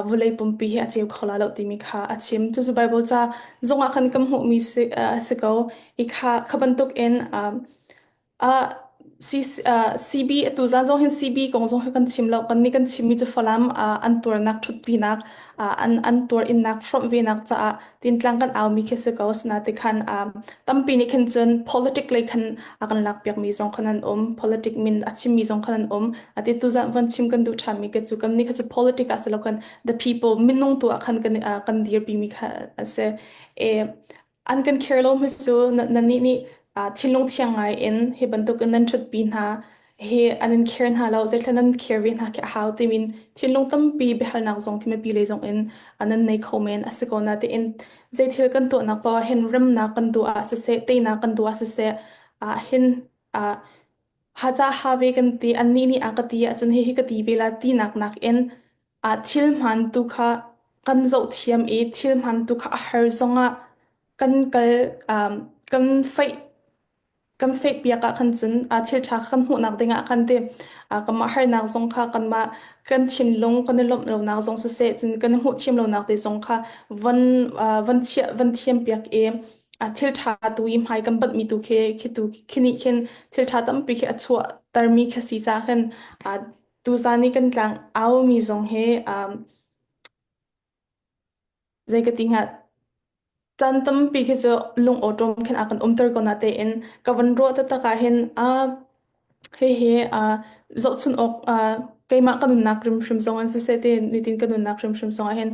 [SPEAKER 3] vawlei pumpi hi a ceu kho la lo timi kha a chim. Cucu Bible ca zong ah khan kan hmuhmi si, a si ko. I kha kha bantuk in Ah, C, ah, CB atu zan zong hin CB kong zong hi kan chim lo. Kan nih kan chimmi cu Falam ah an tuarnak ṭhutpinak, ah, an an tuar innak hrawmh venak caah tintlang kan aumi khi si ko. Asinain khan ah, tampi nih khin cun politic lei khan a kan lakpiakmi zong khan an um. Politic min a chimmi zong khan an um. Ati tu zan van chim kan duh ṭhanmi ke cu kan nih kha cu politic ah si lo kan the people minung tu ah khan kan ah, kan dirpimi kha a si. E, An kan care lo hme cu nannih nih thinlung thiang ngai in hi bantukin nan ṭhutpi hna hi an in care hna lo zeithla nan care ve hna khi a hau timin thinlung tampi biahalnak zong khi mipi lei zong in nan nei kho men a si ko na tiin zeithil kan tuahnak paoh ah hin remnak kan duh ah siseh teinak kan duh ah siseh ah hin ha ca ha ve kan ti annih nih a ka ti ahcun hihi ka ti ve la tinak nakin thil hmaan tu kha kan zohthiam i thil hmaan tu kha a har zongah kan kal kan feih kan feihpiak ah khan cun thil ṭha kha kan hmuhnak dingah khan ti kanmah harnak zong kha kanmah kan thinlung kan i lawmh lonak zong siseh cun kan i hmuh thiam lonak te zong kha von von chiah von thiampiak i thil ṭha tu i hmai kan banhmi tu khi khi tu khi nih khin thil ṭha tampi khi a chuahtermi kha si caah khin tuzaan i kan tlang aumi zong hi zei ka ti hnga caan tampi khi cu lung awṭawm khin a kan umter ko natein ka van ruah taktak ah hin hihi zohchun awk keimah ka nunnak hrimhrim zong in siseh ti nitin ka nunnak hrimhrim zong ah hin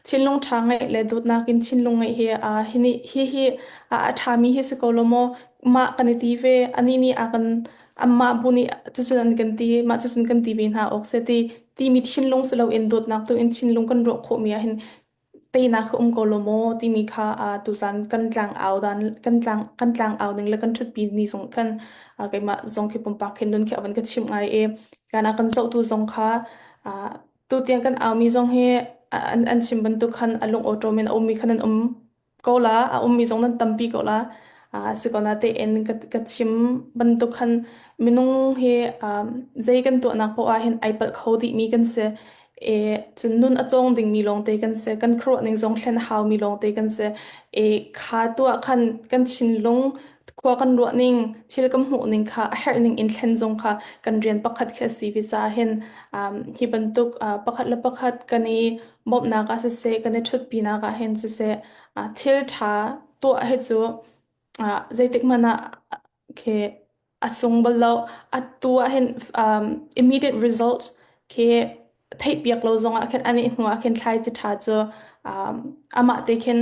[SPEAKER 3] thinlung ṭha ngeih le dawtnak in thinlung ngeih hi hi nih hihi a ṭhami hi si ko lo maw mah kan i ti ve anih nih a kan anmah bu nih cucun an kan ti mah cucun kan ti ve hna awk seh ti timi thinlung si loin dawtnak tu in thinlung kan ruah khawhmi ah hin teinak kha um ko lo maw timi kha tuzan kan tlang au dan kan tlang kan tlang au ning le kan ṭhutpi ni zong khan keimah zong khi pumpak khin nun khi a van ka chimh ngai i kana kan zohtu zong kha tutiang kan aumi zong hi an an chim bantuk khan a lung awṭawm in a ummi khan an um ko la a ummi zong nan tampi ko la si ko na tein ka ka chim bantuk khan minung hi zei kan tuahnak poah ah hin ai palh kho dihmi kan si e cun nun a cawng dingmi lawngte kan si kan khuaruah ning zong thlen a haumi lawngte kan si e kha tuah khan kan thinlung khua kan ruah ning thil kan hmuh ning kha a herh ning in thlen zong kha kan rian pakhat khi a si ve caah hin hi bantuk pakhat le pakhat kan i bawmhnak ah siseh kan i ṭhutpinak ah hin siseh thil ṭha tuah hi cu zeitik hmanh ah khi a sung bal lo. Atu ah hin immediate result khi theihpiak lo zongah khin anih hnu ah khin thlaici ṭha cu amah te khin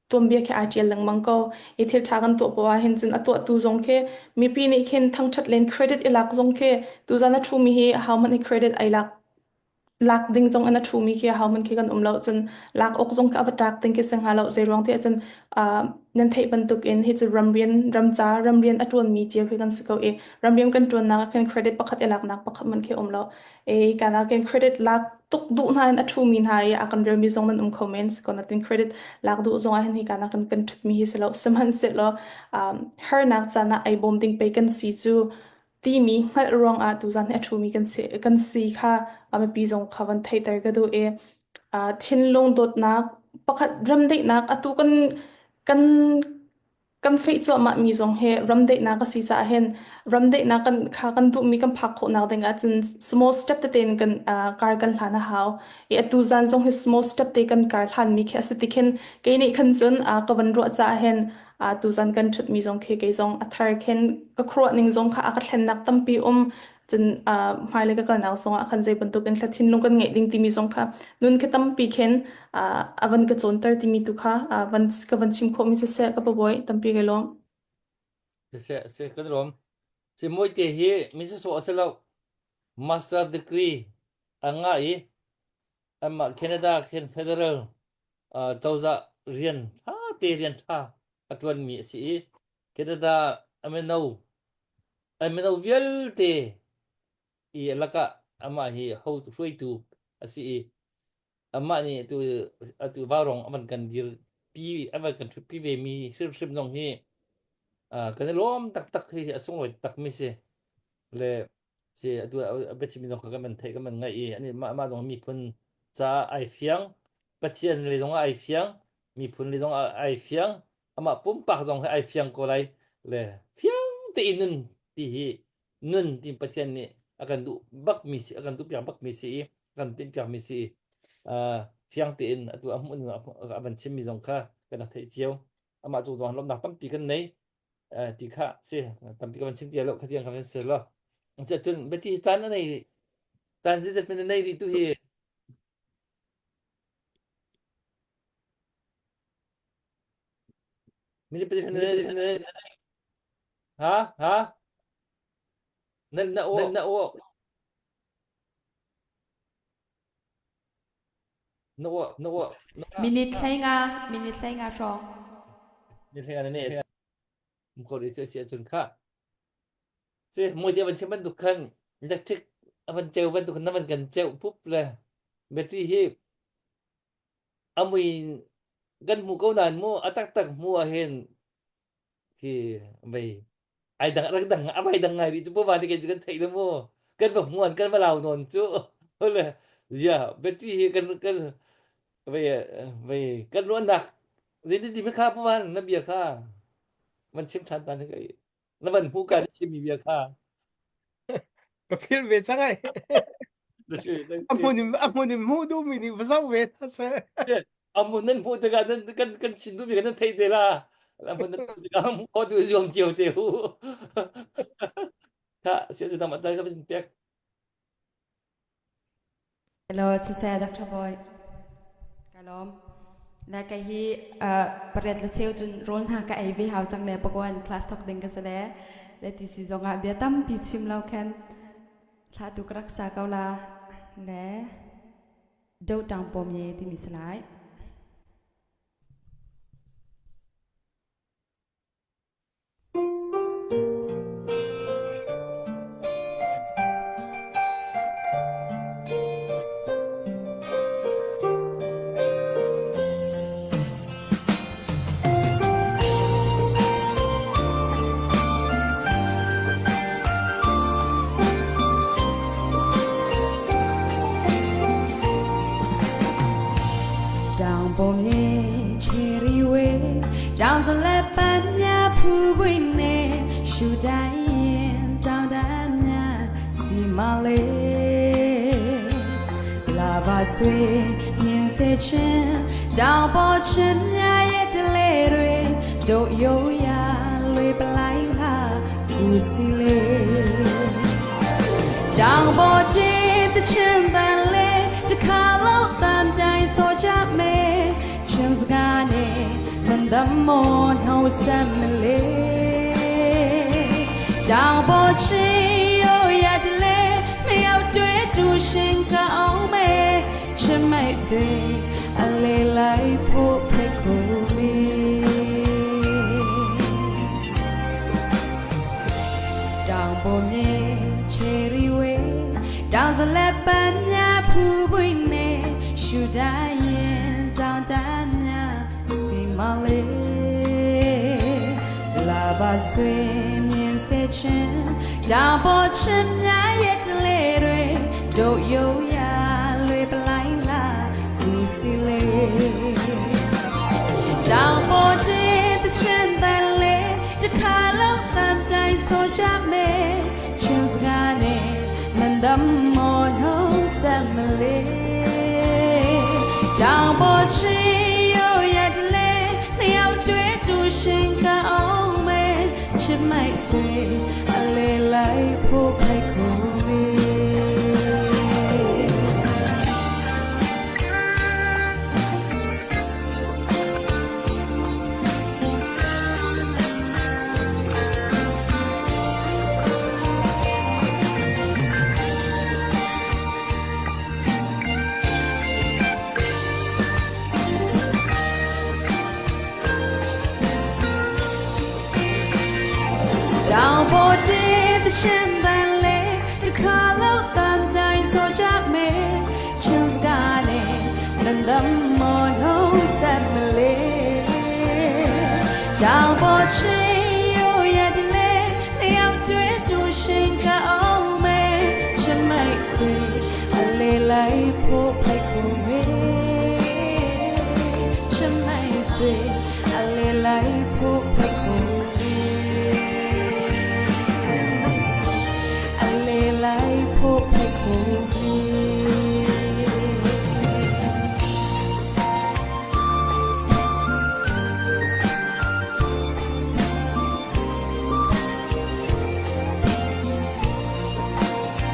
[SPEAKER 3] tuah. tuanbia khi ai ṭial lengmang ko. I thil ṭha kan tuah poah ahhin cun a tuahtu zong khi mipi nih khin thangṭhat len credit i lak zong khi tuzan a ṭhumi hi ahohmanh hi credit ai lak lak ding zong in a ṭhumi khi ahohmanh khi kan um lo cun lak awk zong khi a va tlak ding khi si hnga lo. Zei ruang tiah cun uh, nan theih bantuk in hi cu ramrian ramca ramrian a ṭuanmi cio khi kan si ko i ramrian kan ṭuannak ah khin credit pakhat i laknak pakhat man khi um lo. E kana ken credit lak tuk duh hna in a ṭhumi hna i a kan relmi zong nan um kho men si ko natin credit lak duh zong ah hin hi kana kan kan ṭhutmi hi si lo sihmanhsehlaw um, harnak caan ah ei bawm ding pei kan si cu timi hngalh ruang ah tuzan hi a ṭhumi kan si kan si kha a mipi zong kha van theihter ka duh i uh, thinlung dawtnak pakhat ramdaihnak atu kan kan kan feh cuahmahmi zong hi ramdaihnak a si caah hin ramdaihnak kan kha kan duhmi kan phak khawhnak ding ahcun small step tete in kan uh, kar kan hlan a hau. I atu zan zong hi small step te kan kar hlanmi khi a si ti khin kei nih khan cun uh, ka van ruah caah hin uh, tu zan kan ṭhutmi zong khi kei zong a thar khin ka khuaruah ning zong kha a ka thlennak tampi um cun uh, hmailei ka kalnak zongah khan zei bantuk in thla thinlung kan ngeih ding timi zong kha nun khi tampi khin uh, a van ka cawnter timi tu kha uh, van ka van chim khawhmi siseh ka pabawi tampi ka lawm.
[SPEAKER 2] Siseh se kan lawm. Si Mawite hi mi sawsawh a si lo. Master degree a ngah i anmah Canada khin federal uh, cozah rian ṭha te rian ṭha a ṭuanmi a si i Canada a mino a mino vialte i lakah amah hi ho hruaitu a si i amah nih atu atu vaurawng a van kan dir pi a van kan ṭhutpi ve mi hrimhrim zong hi uh, kan i lawm taktak hi a sunglawi taktak mi si le si atu a biachimmi zong kha kan van theih kan van ngaih i ani mah mah zong miphun caah ai fiang Pathian le zong ai fiang miphun le zong ai fiang amah pumpak zong hi ai fiang ko lai le fiang tein nun ti hi nun ti Pathian nih a kan duh bak mi si a kan duh piak bak mi si i kan tinh piak mi si i uh, fiang tein atu a hmuh a van chim mi zong kha kan rak theih cio amah cung zong lawmnak tampi kan nei ti kha si tampi ka van chim ti lo kha tiang ka van si lo cun beti caan a nei caan zizat men nei rih tu hi Ha ha na na aw na aw na aw na aw
[SPEAKER 6] Minute hlei nga minute hlei nga hrawng.
[SPEAKER 2] Minute hlei nga na ne ko ri si ahcun kha si moi te van chim bantuk khan electric a van ceu bantuk na van kan ceu pup le battery hi a mui kan hmu ko nain mu a taktak hmu ah hin khi vei ai dang rak dang a vai dang ngai rih cu pu van ke kan theih le mu kan va hmuan kan va lau nawn cu le zia beti hi kan kan vei vei kan ruahnak zeitin ti kha pu van na bia kha man chim than tan kai na van hmu ka na chimmi bia kha
[SPEAKER 5] Ka feel ve cang ai. A hmun in a hmun in hmuh duhmi nih va zoh ve hna seh.
[SPEAKER 2] A hmun nan hmuh tikah nan kan kan chim duhmi kan nan theih te la. A hmun nan hmuh tikah hmuh khawh tu zuam cio te hu. Kha sia cu dam a ka bin pek.
[SPEAKER 6] Hello, siseh Dr. Boy. Ka lawm. Le kei hi pariat le cheu cun rawl hna ka ei ve hau cang le pakuan class thok ding ka si le le ti si zong ah bia tampi chim lo khan thla tu ka rak sa ko la le do tang pom ye timi si lai.
[SPEAKER 7] maw hno sam le တောင်ပေါ်ချင်းရိုးရတလေနှစ်ယောက်တွေ့တူရှင်ကောင်းမယ်ချစ်မိတ်ဆွေအလေးလိုက်ဖို့ဖိတ်ခေါ်မေတောင်ပေါ်မြေချယ်ရီဝေးတောင်စလက်ပန်းများဖူးပွင့်နေရှူတိုင်းရင်တောင်တန်းများစီမလေးလာပါဆွေမြင်စေချင်းတောင်ပေါ်ချင်များရဲ့တလေတွေတို့ရုံရလွေပလိုင်းလာကူစီလေး တောင်ပေါ်တဲ့တချင်တန်လေတခါလောက်တန်တိုင်းဆိုကြမယ်ချင်းစကားနဲ့မန္တမောနှုံးဆက်မလေးတောင်ပေါ်ချင်းရိုးရတလေနှစ်ယောက်တွေ့တူရှင်ကောင်းမယ်ချစ်မိုက်ဆွေအလေးလိုက်ဖို့ဖိတ်ခေါ်မေ တောင်ပေါ်တဲ့တချင်တန်လေတခါလို့တန်တိုင်းဆိုကြမယ်ချင်းစကားနဲ့နန္ဒမောနှုံးဆက်မလေးတောင်ပေါ်ချင်းရိုးရတဲ့လေနှစ်ယောက်တွေ့တူရှင်ကောင်းမယ်ချစ်မိတ်ဆွေအလေးလိုက်ဖို့ဖိတ်ခေါ်မေချစ်မိတ်ဆွေအလေးလိုက်ဖို့ဖိတ်ခေါ်မေ အလေးလိုက်ဖို့ဖိတ်ခေါ်မေ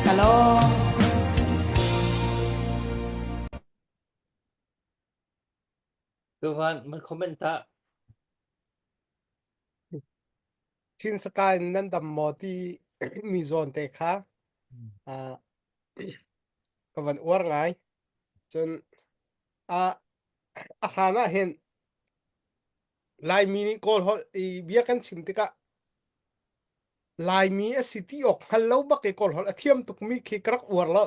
[SPEAKER 7] ကလော
[SPEAKER 2] Tuhan man comment ta.
[SPEAKER 5] Chin saka in nan dam maw ti mi zawn te kha ah ka van uar ngai. Cun a a hlan ah hin Laimi nih Kawl holh i bia kan chim tikah Laimi a si ti awk hngal lo bak i Kawl holh a thiam tukmi khi ka rak uar lo.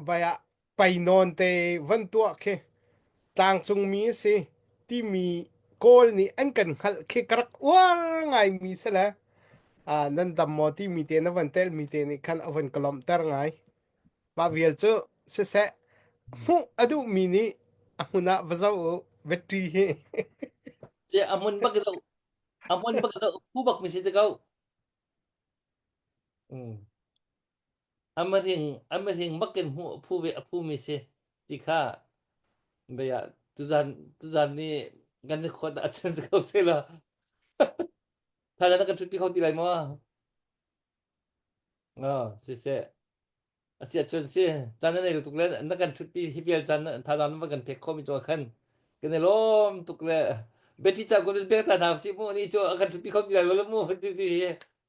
[SPEAKER 5] Vai ah painawn te van tuah khi tlangcungmi a si timi Kawl nih an kan hngalh khi ka rak uar ngaimi si le ah nan dam maw timi te na van telmi te nih khan a van ka lawmhter ngai. Mah vial cu siseh hmuh a duhmi nih a hmun ah va zoh u battery hi.
[SPEAKER 2] Si a hmun bak zo a hmun bak zo phu bak mi si te ko. Mm. Amaring amaring bakin hmu phu ve a phu mi si ti kha baya tuzan tuzan ni kan ni khot a chen ko se la. Tha na kan thut pi kho ti lai mo. Oh, si se. A si ahcun si caan na nei tuk le na kan ṭhutpi hi vial caan thazaang na van kan pek khawhmi cu khan kan i lawm tuk le Betty ca kun pek ta hna si mu ni cu a kan ṭhutpi kho ti lai lo mu ti ti hi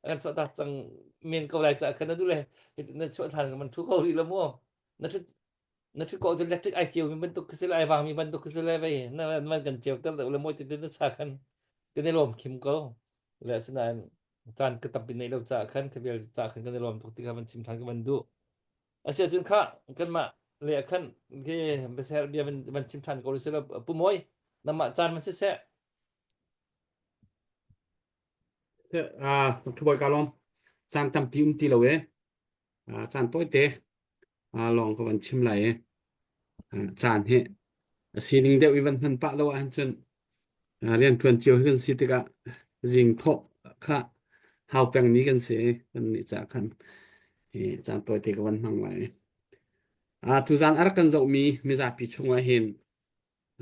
[SPEAKER 2] a kan chuah tak cang men ko lai ca khan na du le na chuah ṭhan ka man ṭhu ko rih lo mu na ṭhut na ṭhut ko cu electric ai ceu mi bantuk khi si le ai vang mi bantuk khi si le vei na man kan ceu ter deuh le mawi ti na cha khan kan i lawm khim ko le asinain caan ka tampi neih lo caah khan thavial caah khan kan i lawm tuk ti kha van chim ṭhan ka van duh. A si ahcun kha kanmah le ah khan khi biaser bia van, van chim ṭhan ko sih law Pu Mawi nangmah caan van siseh.
[SPEAKER 4] Ah, Dr. Ka lawm. Caan tampi um ti lo e. Ah, caan tawite ah lawng ka van chim lai e. Ah, caan hi a sining deuh i van hman pah lo ahcun Rianṭuan cio hi kan si tikah zing thawh kha hau pengmi kan si. Kan nih caah khan hi caan tawite ka van hmang lai. Uh, tuzaan a rak kan zohmi mizapi chungah hin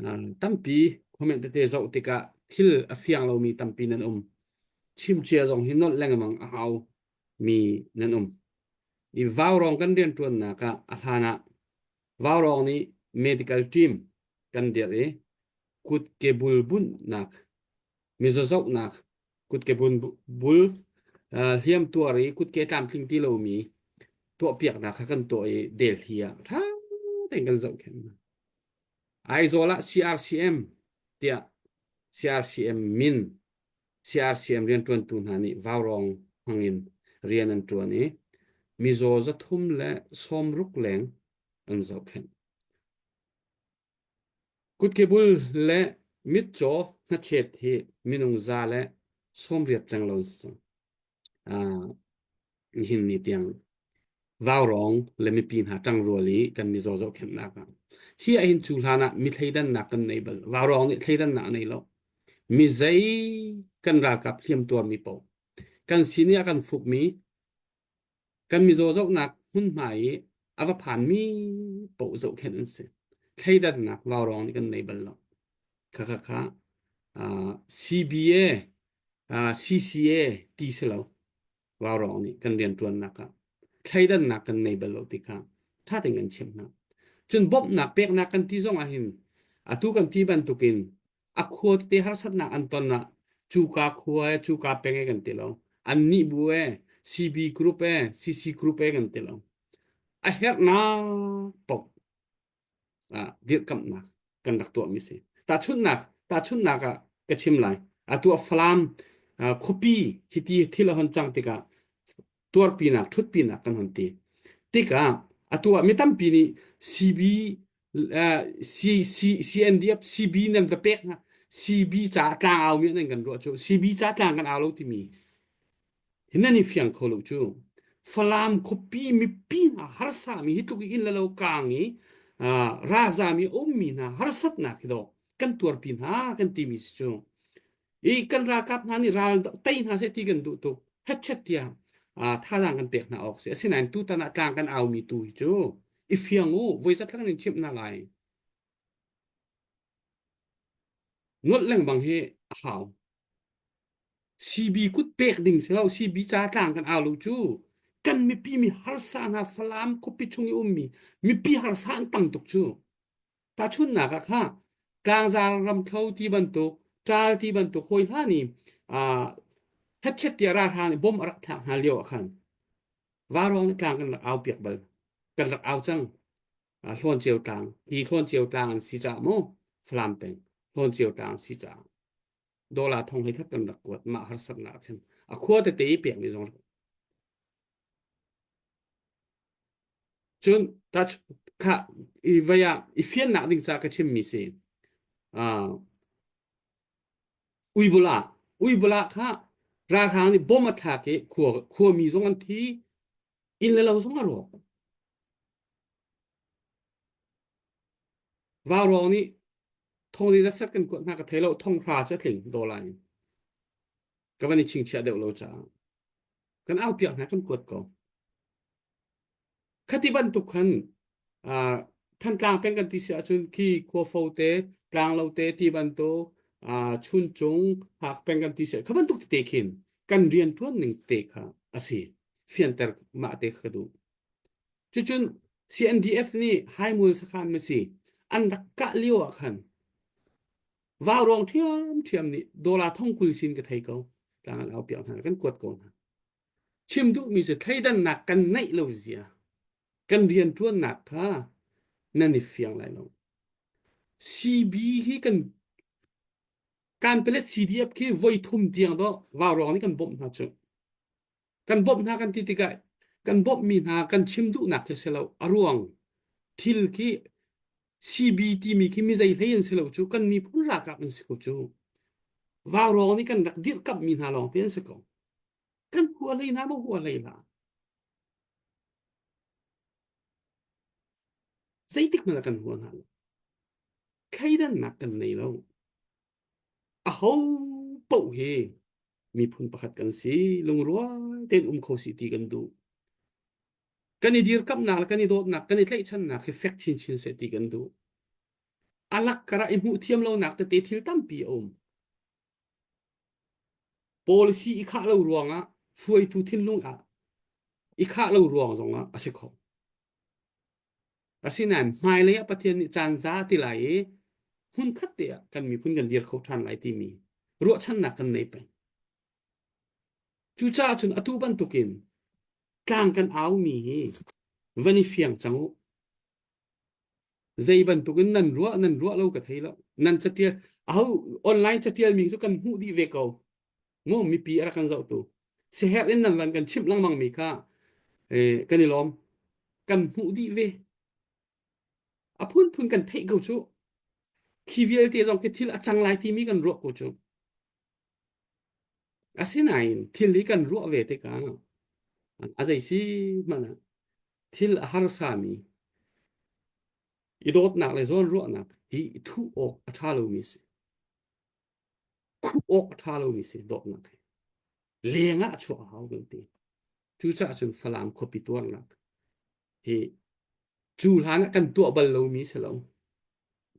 [SPEAKER 4] uh, tampi comment tete zoh tikah thil a fiang lomi tampi nan um. Chimcia zong hi nolh lengmang a hau mi nan um. I vaurawng kan rianṭuannak ah a hlan ah vaurawng nih medical team kan dirh i. Kutke bul bunhnak, mizaw zohnak, kutke bun bul hliam tuar i kutke tlamtling ti lomi tuahpiaknak kha kan tuah i Delhi ah ṭha tein kan zohkhenh hna. Aizawl ah CRCM tiah CRCM min CRCM rianṭuantu hna nih vaurawng hmangin rian an ṭuan i mizaw 360 leng an zohkhenh. Kutkebul le mitcaw hnachet hi minung 180 renglo an si cang. Uh, nihin ni tiang vaurawng le mipi hna ṭangrual i kan mizaw zohkhenhnak ah. Hi ah hin cu hlan ah mi thleidannak kan nei bal. Vaurawng nih thleidannak a nei lo. Mi zei kan ralkap hliamtuarmi paoh kan sin i a kan fukmi Kan mizaw zohnak hmunhma i a va phanmi paoh zohkhenh an si. Thleidannak vaurawng nih kan nei bal lo. Khakha kha uh, CBA, uh, CCA ti si lo. Vaurawng nih kan rianṭuannak ah thleidannak kan nei bal lo ti kha ṭha tein kan chimh hna. Cun bawmhnak peknak kan ti zong ah hin atu kan ti bantukin a khua tete harsatnak an ton ah cuka khua e cuka peng e kan ti lo annih bu e CB group e CC group e kan ti lo a herhnak paoh ah dirhkamhnak kan rak tuahmi si tahchunhnak tahchunhnak ah ka chim lai atu ah Falam khuapi hiti thil a hon cang tikah tuarpinak ṭhutpinak kan hon ti tikah atu ah mi tampi nih CB C, C, CNDF CB nan va pek hna CB ca tlang au mi nan kan ruah cu CB ca tlang kan au lo timi hi nan i fiang kho lo cu Falam khuapi mipi hna harsa mi hi tluk i inn le lo kaang i raza mi ummi hna harsatnak hi do kan tuarpi hna kan timi si cu i kan ralkap hna nih ral tei hna seh ti kan duh tuk hetchet tiang thazaang kan pek hna awk si asinain tutan ah tlang kan aumi tu hi cu i fiang u voi zat in chimh hna lai nolh lengmang hi a hau CB kut pek ding si lo CB ca tlang kan au lo cu kan mipi mi harsa hna Falam khuapi chung i ummi mipi harsa an tam tuk cu Tahchunhnak ah kha tlangzar ramthlo ti bantuk, ṭaal ti bantuk hawi hlan i uh, hetchet tiah ralhrang nih bom a rak thlak hna lio ah khan varawng nih tlang kan rak au piak bal. Kan rak au cang. Uh, Hlawn Ceu tlang, hi Hlawn Ceu tlang an si caah mu Falam peng Hlawn Ceu tlang si caah dollar thong hlei khat kan rak kuat mah harsatnak ah khin a khua tete i pekmi zong rak Cun touch kha i vei ah i fiannak ding ca ka chimmi si. Uh, uibula uibula kha ralhrang nih bom a thlak i khua khuami zong an thi inn le lo zong a rawk. Vaurawng nih thong zeizat set kan kuat hna ka thei lo thong hra cu a tling dollar in ka van i chingchiah deuh lo caah kan au piak hna kan kuat ko. Khati bantuk khan uh, Thantlang peng kan ti si ahcun khi Khuafo te, Tlanglo te ti bantuk uh, Chuncung, Hak peng kan ti si kha bantuk tete khin kan rianṭuan ning te kha a si. Fianter mah te kha ka duh. Cucun CNDF nih Haimul sakhan ma si an rak kah lio ah khan vaurawng ṭhiamṭhiam nih dollar thong 20 sin ka thei ko. Tlang an au piak hna kan kuat ko hna. Chim duhmi cu thleidannak kan neih lo zia, kan rianṭuannak kha nan i fiang lai lo. CB hi kan Kanpelet CDF khi voi thum tiang dawh vaurawng nih kan bawmh hna cu. Kan bawmh hna kan ti tikah kan bawmhmi hna kan chim duhnak khi si lo. A ruang thil khi CB timi khi mi zei hlei an si lo cu kan miphun ralkap an si ko cu. Vaurawng nih kan rak dirhkamhmi hna lawng te an si ko. Kan hua hlei hna maw hua hlei hlah. Zeitik hmanh ah kan hua hna lo. Thleidannak kan nei lo. Aho paoh hi miphun pakhat kan si, lungrual tein um kho si ti kan duh. Kan i dirkamhnak le kan i dawtnak, kan i tlaihchannak hi fek chinchin seh ti kan duh. A lak karah i hmuh thiam lonak tete thil tampi a um. Policy i khah lo ruangah hruaitu thinlung ah i khah lo ruang zongah a si kho. Asinain hmailei ah Pathian nih caan za ti lai i. hmunkhat te ah kan miphun kan dir kho ṭhan lai timi ruahchannak kan nei peng. Cucaah cun atu bantukin tlang kan aumi hi van i fiang cang u. Zei bantukin nan ruah nan ruah lo ka thei lo. Nan catial aho online catial mi cu kan hmuh dih ve ko. Mu mipi a rak kan zohtu. Siherh in nan van kan chimh lengmang mi kha eh, kan i lawm. Kan hmuh dih ve. A phunphun kan theih ko cu. Khi vialte zong khi thil a cang lai timi kan ruah ko cu. Asinain thil hi kan ruah ve tikah a zei si hmanh ah thil a harsami i dawtnak le zawnruahnak hi thuh awk a ṭha lomi a si. Khuh awk a ṭha lomi si dawtnak hi. Leng ah a chuah a hau kan ti. Cucaah cun Falam khuapi tuarnak hi cu hlan ah kan tuah bal lomi si lo.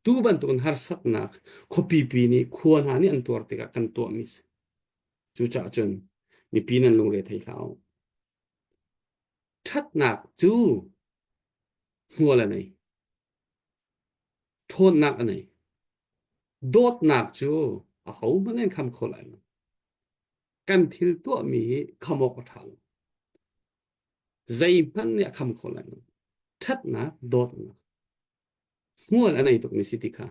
[SPEAKER 4] Tu bantukin harsatnak khuapi pi nih khua hna nih an tuar tikah kan tuahmi si. Cucaah cun mipi nan lungre thei hlah u. Ṭhatnak cu hmual a nei. Ṭhawnnak a nei. Dawtnak cu ahohmanh an kham kho lai lo. Kan thil tuahmi hi kham awk a ṭha lo. Zeihmanh nih a kham kho lai lo. Ṭhatnak, dawtnak, hmual a nei tukmi si ti kha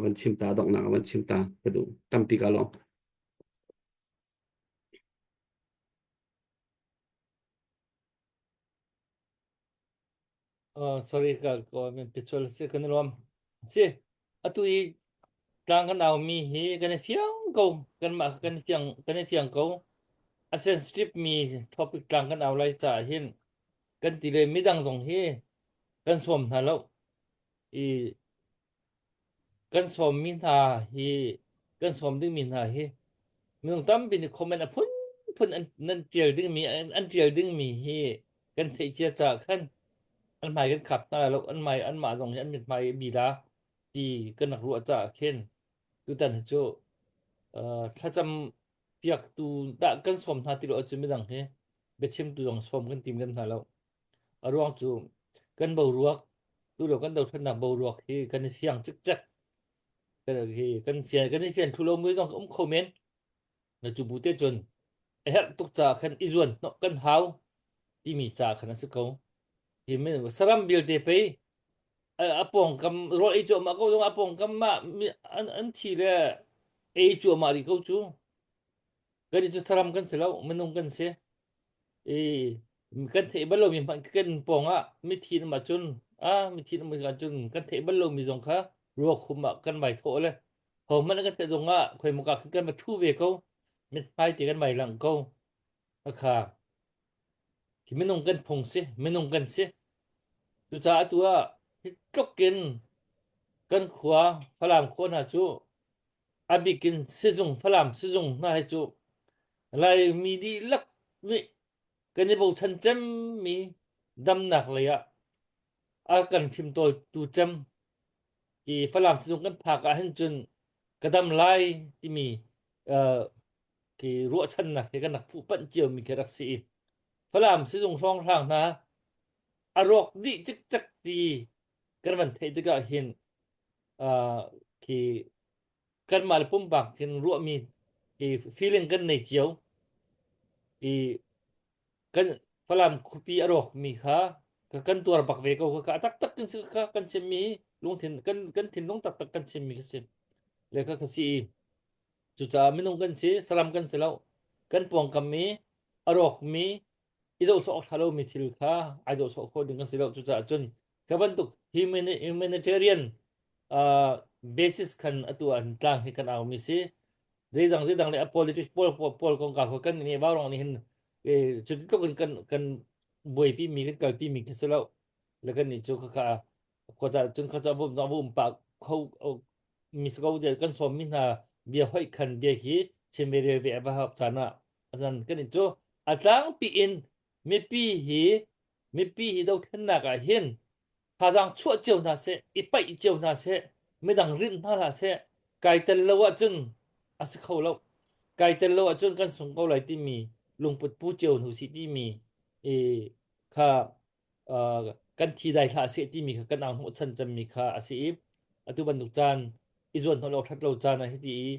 [SPEAKER 4] van chim ta donghnak ah van chim ta ka duh. Tampi ka lawm.
[SPEAKER 2] Uh, sorry ka ko min pichol si kan rom. Si atu i tlang kan au mi hi kan i fiang ko kan mah kan i fiang kan i fiang ko. A sensitive mi topic tlang kan au lai ca hin kan ti le midang zong hi kan sawm hna lo. I Kan sawmmi hna hi kan sawm dingmi hna hi minung tampi nih comment a phunphun an nan ṭial dingmi an ṭial dingmi hi kan theih cia caah khan an hmai kan khap hna lai lo an hmai anmah zong hi an mithmai a bi la ti kan rak ruah caah khin tutan hi cu uh, thlacam piaktu dah kan sawm hna ti lo ahcun midang hi biachimtu zong sawm kan tim lem hna lo. A ruang cu kan boruak tulio kan dothlennak boruak hi kan i fiang cikcek. Kan hi kan fian kan i fian thlu lo mui zong um kho men. Na cu bu te cun a herh tuk caah khan i zuan hnawh kan hau timi ca khan a si ko. Hi min saram vialte pei a pawngkam rawl ei cuahmah ko zong a pawngkam ah an an thi le ei cuahmah rih ko cu. Kan cu saram kan si lo minung kan si. I kan theih bal lomi hmanh kan pawng ah mithi um ahcun ah mithi um ahcun kan theih bal lomi zong kha ruak hum ah kan vai thawh le ho hmanh kan theih zong ah khoi muka khin kan va thu ve ko mithmai te kan vai lang ko akha hi minung kan phung si minung kan si cucaah atu ah hi tluk in kan khua Falam khua hna cu a bik in sizung Falam sizung hna hi cu Laimi dihlak nih kan i bochan cemmi damnak lei ah a kan fimtawltu cem hi Falam sizung kan phak ah hin cun ka dam lai timi uh, khi ruahchannak he kan rak fuhpanh ciomi khi rak si i Falam sizung hrawnghrang hna a rawk dih cikcek ti kan van theih tikah hin uh, khi kanmah le pumpak in ruahmi i feeling kan nei cio i kan Falam khuapi a rawkmi kha kan tuar bak ve ko kha taktak kan si kha kan chimmi lungthin kan kan thinlung taktak kan chimmi ka si le kha ka si i cucaah minung kan si saram kan si lo kan pawngkam i a rawkmi i zohsawh awk ṭha lomi thil kha ai zohsawh khawh ding kan si lo cucaah cun ka bantuk humanitarian uh, basis khan atu an tlang hi kan au mi si zeidang zeidang le a politics pawl pawl kong ka kan ni vau rong ni hin e cuti tluk in kan kan buaipi mi kan kalpi mi khi si lo le kan ni cu kha kha khuaca cun kha vum vum pa kho mi ko de kan sawm mi hna bia hoi khan bia hi chim ve rel ve va hak chan ah azan kan in cu a tlangpi in mipi hi mipi hi dothlennak ah hin thazaang chuah cio hna seh i paih cio hna seh midang rinh hna hlah seh kai tel lo ahcun a si kho lo kai tel lo ahcun kan sung ko lai timi lungput pu cio hnu si timi i kha uh, kan thi dai hlah seh timi kha kan ang hnawhchan cemmi kha a si i. Atu bantuk caan i zuan hnawh lo that lo caan ah hiti i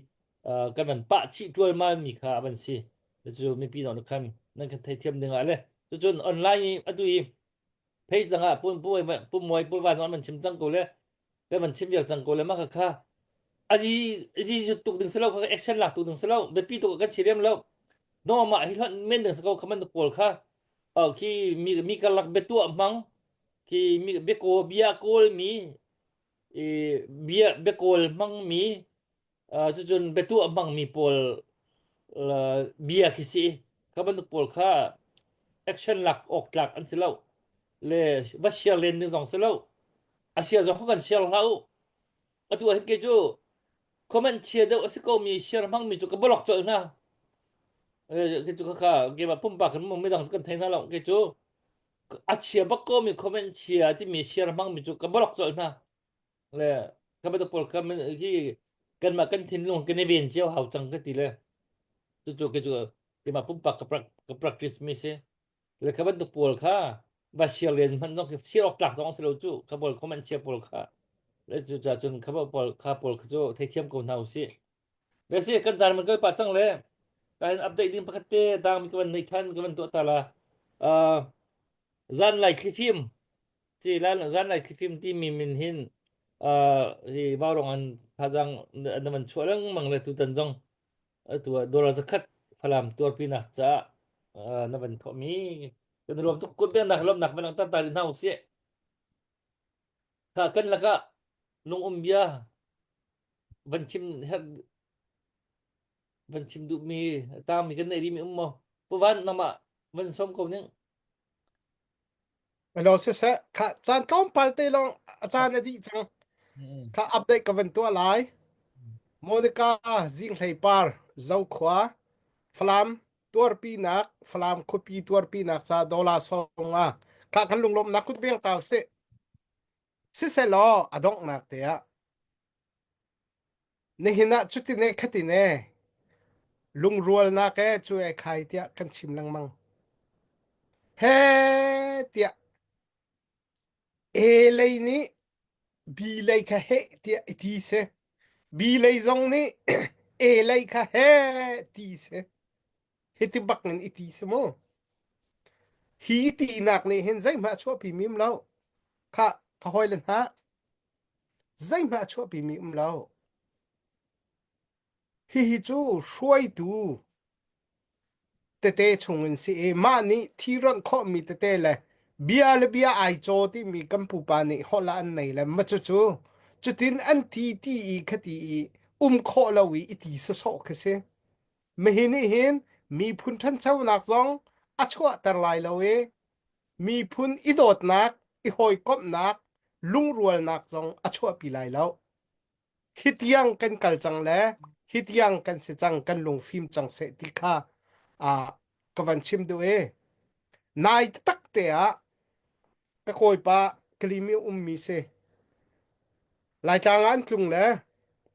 [SPEAKER 2] kan van pah chih ṭualmal mi kha a van si. Cucu mipi nawn khan nan kan theithiam ding ah le cucun online i atu i page dang ah pum pum muai pu van an van chim cang ko le kan van chim viar cang ko le mah kha kha azi azi tuk ding selo kha action lak tuk ding selo biapi tuk kan chi rem lo no ma hi hlonh men ding sako khaman pawl kha khi mi mi karlak betuah hmang khi mi biako bia kawl mi i bia biakawl hmang mi cucun biatuah hmang mi pawl bia khi si kha bantuk pawl kha action lak awk tlak an si lo le va share len ding zong si lo a share zong kan share hlah u atu ah hin kei cu comment chia deuh a si ko mi share hmang mi cu ka block colh hna kei cu kha keimah pumpak in midang cu kan thei hna lo kei cu a chia bak ko mi comment chia timi share hmang mi cu ka block colh hna le ka bantuk pawl kha hi kanmah kan thinlung kan i ven cio hau cang ka ti le cucu kei cu keimah pumpak ka ka practice mi si le kha bantuk pawl kha va share len hmanh zong khi share awk tlak zong si lo cu kha pawl comment chia pawl kha le cu ca cun kha pawl kha pawl kha cu theithiam ko hna usih le si kan caan man kal pa cang le kan update ding pakhat te dang mi ka van nei than ka van tuah ta la uh, zan lai thlifim Ci zan lai thlifim timi min hin uh, hi vaurong an thazang an van chuah lengmang le tutan zong atu ah dollar zakhat Falam tuarpinak caah uh, na van thawhmi kan ruam tuk kut biaknak lawmnak van langhter ta hna usih. Kha kan lakah lung um bia van chim her van chim duhmi tangmi kan neih rihmi um maw? Pu Van nangmah van sawm ko ning.
[SPEAKER 5] Alo siseh kha caan tlawmpal te lawng a caan a dih cang. Kha update ka van tuah lai. Monica Zinghlei Par Zokhua Falam tuarpinak Falam khuapi tuarpinak ca dollar song ah kha kan lunglawmhnak kut beng tau sih. Siseh law a donghnak te ah Nihin ah cutin e khatin e lungrualnak e cu e khai tiah kan chim lengmang. He tiah A lei nih B lei kha heh tiah i ti si. B lei zong nih A lei kha he ti si. Hiti bak in i ti si mu. Hi tinak nih hin zeihmah a chuahpi mi um lo. Kha ka hawile hna Zeihmah a chuahpimi um lo. Hihi cu hruaitu tete chungin si i mah nih thi ronh khawhmi tete le bia le bia ai caw timi kan pupa nih holh ah an nei le ma cucu cutin an ti ti i khati i um khawh lo i i ti sawsawh khi si. Mihi nih hin miphun ṭhanchonak zong a chuahter lai lo i miphun i dawtnak, i hawikomhnak, lungrualnak zong a chuahpi lai lo. Hi tiang kan kal cang le hi tiang kan si cang, kan lungfim cang seh ti kha ah ka van chim duh i nai taktak te ah ka kawipa Kalimi ummi si Laitlang ah an tlung le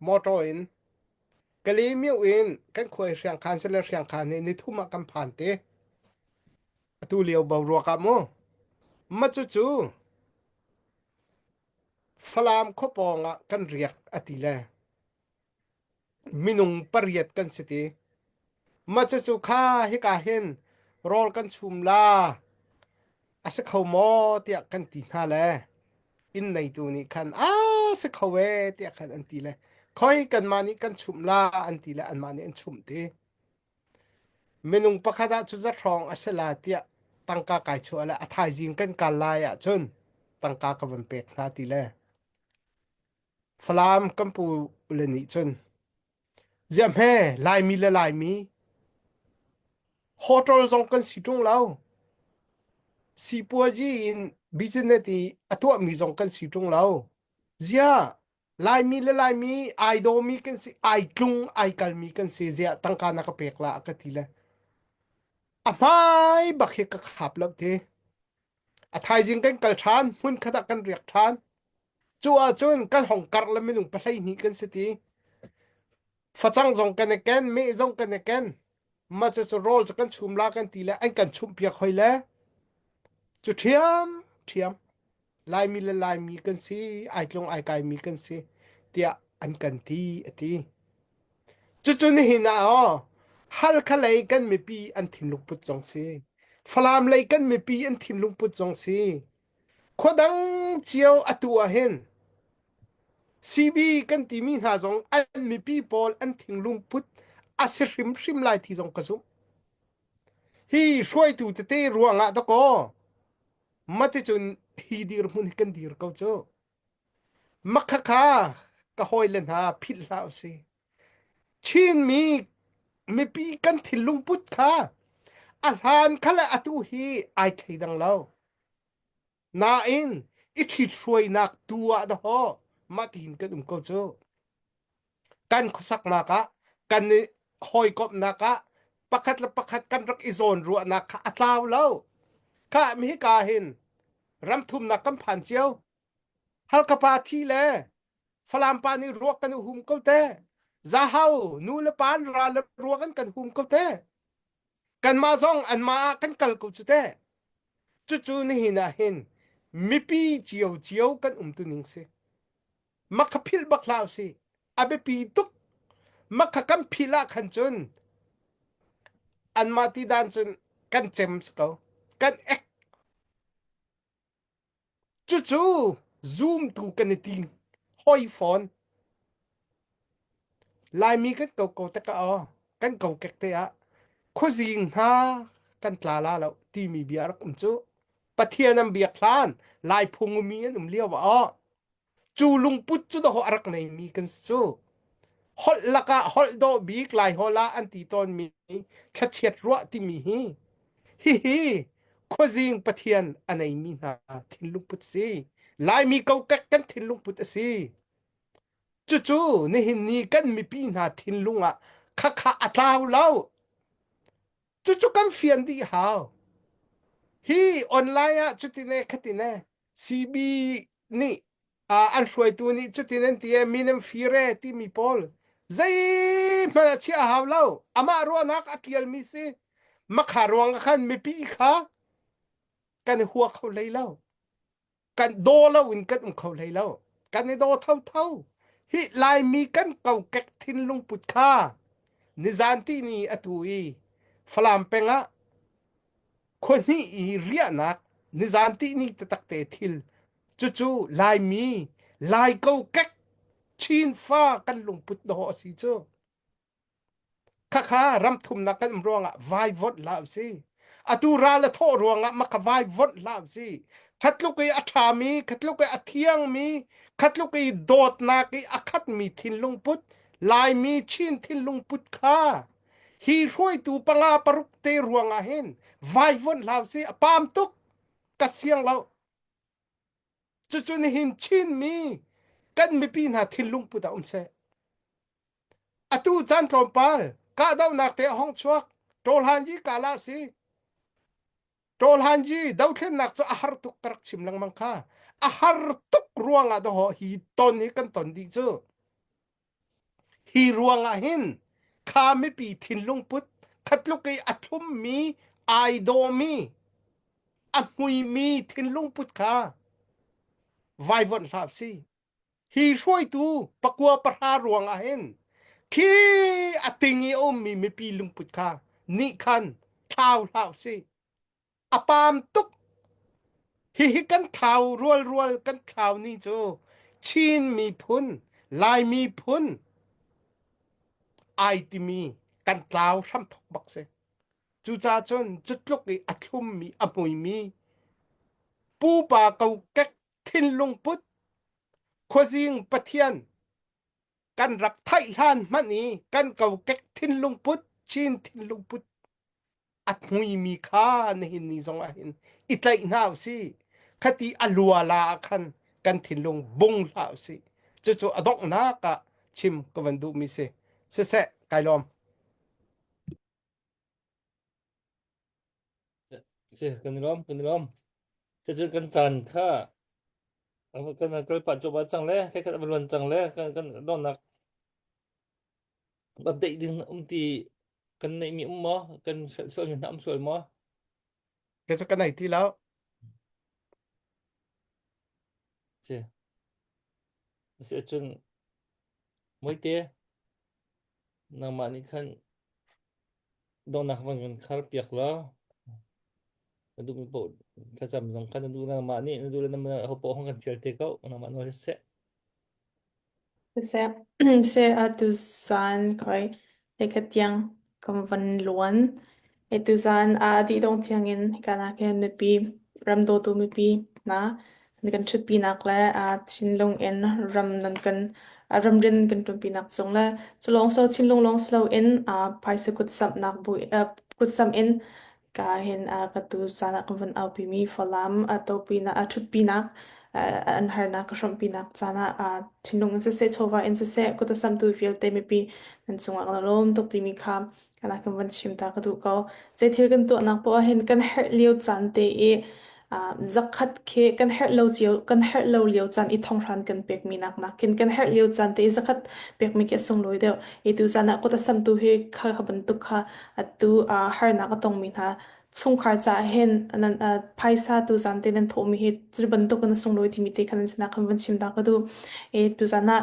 [SPEAKER 5] motor in Kalymyo in kan khuai Hriangkhan sile Hriangkhan hi nithum ah kan phan te. Atu lio boruak ah mu. Ma cucu Falam khuapawng ah kan riak a ti le minung pariat kan si ti. Ma cucu kha hika hin rawl kan chum la a si kho maw tiah kan ti hna le inn neitu nih khan a si kho e tiah khan an ti le khoi kanmah nih kan chumh la an ti le anmah nih an chumh ti. Minung pakhat ah cuzat hrawng a si la tiah tangka kai chuah le a thaizing kan kal lai ahcun tangka ka van pek hna ti le Falam kan pu le nih cun ziah hme Laimi le Laimi hotel zong kan si ṭung lo sipuazi in business i a tuahmi zong kan si ṭung lo ziah Laimi le Laimi ai dawmi kan si ai tlung ai kalmi kan si ziah tangka na ka pek la a ka ti le a hmai bak hi ka khap lo ti a thaizing kan kal ṭhan hmun khat ah kan riak ṭhan cu ahcun kan hong karh le minung pahlei hnih kan si ti facang zong kan i ken meh zong kan i ken ma cu cu rawl cu kan chum la kan ti le an kan chumh piak hoi le cu ṭhiam ṭhiam Laimi le Laimi kan si, ai tlung ai kaimi kan si. tiah an kan ti a ti. Cucu nihin ah aw Halkha lei kan mipi an thinlung put zong si. Falam lei kan mipi an thinlung put zong si. Khuadang cio atu ah hin CB kan timi hna zong an mipi pawl an thinlung put a si hrimhrim lai ti zong ka zumh. Hi hruaitu tete ruangah dakaw maticun hi dirhmun hi kan dir ko cu. Makhakha ka hawile hna philh hlah usih. Chinmi mipi kan thinlung put kha a hlan kha le atu hi ai thleidang lo. Nain i ṭhithruainak tu ah dahawh mah tiin kan um ko cu. Kan khuasaknak ah kan i hawikomhnak ah pakhat le pakhat kan rak i zawnruahnak kha a tlau lo. Kha hika hin ramthumnak kan phan cio. Halkha pa thi le Falam pa nih ruak kan hum ko te. Zahau nu le pa an ra le ruak an kan hum ko te. Kanmah zong anmah ah kan kal ko cu te. Cucu nihin ah hin mipi cio cio kan um tu ning si. Makha philh bak hlah usih. A biapi tuk. Makha kan philh ah khan cun anmah ti dan cun kan cem si ko. Kan ek Cucu zumtu kan i ti hoi fawn. Laimi kan koko tak ah aw, kan kokek te ah khuazing hna kan tla la lo timi bia rak um cu. Pathian an biak hlan Lai phung mi an um lio ah aw, Cu lungput cu dawh a rak neimi kan si cu. Holh lakah holh dawh bik Lai holh ah an ti tawnmi thlachiat ruah timi hi hihi khuazing Pathian a neimi hna thinlungput si. Laimi kokek kan thinlungput a si. Cucu nihin ni kan mipi hna thinlung ah khakha a tlau lo. Cucu kan fian dih hau. Hi online ah cutine khatine CB nih uh, an hruaitu nih cutin an ti e min an fir e timi pawl zeihmanh a chiah hau lo amah ruahnak a ṭialmi si makha ruang ah khan mipi kha kan i hua kho hlei lo kan daw lo in kan um kho hlei lo kan i daw thotho hi laimi kan kokek thinlung put kha nizan ti ni atu i Falam peng ah Khua hnih i riahnak nizan tihni taktak te thil cucu Laimi Lai kokek Chin fa kan lungput dawh a si cu. Khakha ram thumnak kan um ruangah vai vonh hlah usih. Atu ral a thawh ruangah maka vai vonh hlah usih. Khatluk i a ṭhami, khatluk i a thiangmi, khatluk i dawtnak i a khatmi thinlung put, Laimi Chin thinlung put kha Hi hruaitu panga paruk te ruangah hin vaivuanh hlah usih a pam tuk ka siang lo. Cucu nihin Chinmi kan mipi hna thinlung put ah um seh. Atu caan tlawmpal kahdohnak te a hong chuak Ṭawlhan yi kala si. Ṭawlhan yi dothlennak cu a har tuk ka rak chim lengmang kha. A har tuk ruangah dawh hi ton hi kan ton dih cu. Hi ruangah hin kha mipi thinlung put khatluk i a thlummi, ai dawmi, a hmuimi thinlung put kha vaivuanh hlah si. Hi hruaitu pakua pahra ruangah hin khi a ting i a ummi mipi lungput kha nih khan thlau hlah usih. A pam tuk. Hihi kan thlau rualrual kan thlau ni cu Chin miphun, Lai miphun ai timi kan tlau hramthok bak si. Cucaah cun cutluk i a thlummi, a hmuimi pupa kokek thinlung put khuazing Pathian kan rak theih hlan hmanh i kan kokek thinlung put Chin thinlung put a hmuimi kha nihin ni zong ah hin i tlaih hna usih khati a luala ah khan kan thinlung bung hlah usih cucu a donghnak ah chim ka van duhmi si siseh kai lawm
[SPEAKER 2] Si, kan i lawm, kan i lawm. Cucu kan caan kha kan kal pah cuahmah cang le thekhat a van luan cang le kan kan donghnak Update ding um ti kan neihmi um maw? Kan hrelh sualmi hna um sual maw?
[SPEAKER 5] Kei cu ka nei ti lo.
[SPEAKER 2] Si. Asi ahcun. Moite nangmah nih khan donghnak van kan khar piak law na duhmi paoh thlacam zong khan na duh nangmah nih na duh le nangmah ho paoh hong kan fial te ko nangmah nawl siseh.
[SPEAKER 3] Siseh, seh atu zan khoi hika tiang kan van luan. Atu zan a dih dong tiangin hika nak hin mipi ram dawtu mipi hna nan kan ṭhutpinak le thinlung in ram nan kan ramrian kan ṭuanpinak cung le cu lawng so thinlung lawng si loin phaisa kutsamhnak bu kutsamh in ka hin ka tu zan ah kan van aupimi Falam topinak ṭhutpinak an harnak ka hrawmhpinak caan ah thinlung in siseh chawva in siseh kut a samtu vialte mipi nan cungah kan lawm tuk timi kha kana kan van chim ta ka duh ko. Zei thil kan tuahnak poah hin kan herh lio caan te i zakhat khi kan herh lo cio kan herh lo lio caan i thonghran kan pekmi nak nakin kan herh lio caan te i zakhat pekmi khi a sunglawi deuh. I tu zan ah kut a samtu hi kha kha bantuk kha atu harnak a tongmi hna chungkhar caah hin nan phaisa tu zan te nan thawhmi hi cu bantuk in a sunglawi timi te khan nan sinah khan van chim ta ka duh. I tu zan ah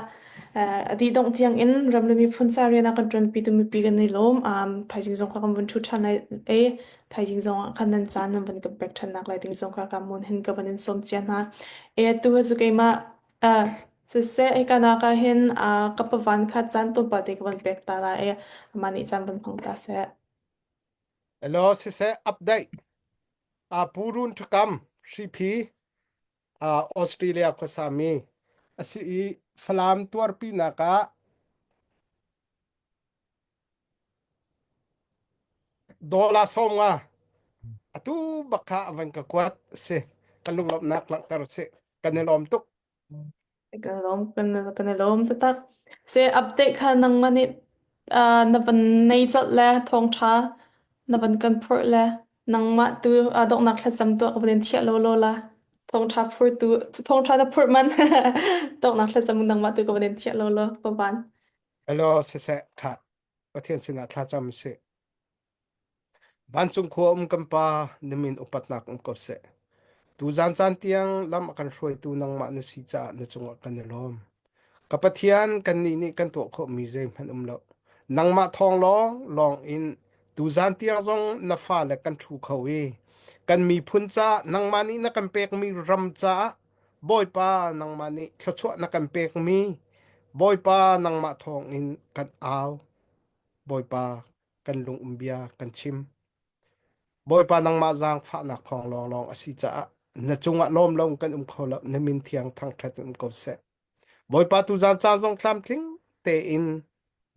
[SPEAKER 3] a dih dongh tiang in ram le miphun ca rian a kan ṭuanpi tu mipi kan i lawm. Thaizing zong kha kan vun ṭhu ṭhan lai i thaizing zong ah khan nan caan nan van kan pek ṭhannak lai ding zong kha ka mun hin ka van in sawm cia hna. E atu hi cu keimah siseh hika nak ah hin ka pavan kha caan tlawmpal te ka van pek ta lai i amah nih caan van hmang ta seh.
[SPEAKER 5] Hello, siseh update. A Purun Thakam Hriphi Australia khuasami a si i Falam tuarpinak ah dollar 50 atu bak kha a van ka kuat si kan lunglawmhnak langhter si kan i lawm tuk.
[SPEAKER 3] Kan lawm kan kan i lawm taktak. Se update kha nangmah nih na van nei colh le thawngṭha na van kan phurh le nangmah tu donghnak thlacam tuah ka van in thiah law law la. Thawngṭha phurtu thawngṭha na phurh man donghnak thlacam nangmah tu ka van in thiah law law pavan.
[SPEAKER 5] Hello siseh kha Pathian sinah thlacam si. Vancung khua um kan Pa, na min upatnak um ko seh. Tuzan caan tiang lam a kan hruaitu nangmah na si caah na cungah kan i lawm. Ka Pathian, kannih nih kan tuah khawhmi zeihmanh um lo. Nangmah thawng lawng lawng in tuzan tiang zong na fale kan ṭhu kho i kan miphun caah nangmah nih na kan pekmi ram caah Bawipa nangmah nih thluachuah na kan pekmi Bawipa nangmah thawng in kan au. Bawipa kan lung um bia kan chim. Bawipa nangmah zaangfahnak thawng lawnglawng a si caah na cungah lawm lo kan um kho lo na min thiang thangṭhat in um ko seh. Bawipa tuzaan caan zong tlamtling tein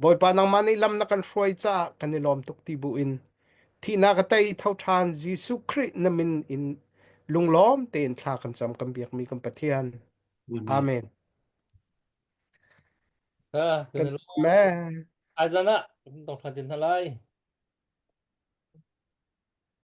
[SPEAKER 5] Bawipa nangmah nih lam na kan hruai caah kan i lawm tuk ti bu in thihnak a tei tho ṭhan Jesuh Khrih na min in lunglawm tein thla kan cam kan biakmi kan Pathian. Amen.
[SPEAKER 2] Ah, kan
[SPEAKER 5] Kan
[SPEAKER 2] i lawm.
[SPEAKER 5] Amen.
[SPEAKER 2] Azan ah kan tong ṭhan te hna lai.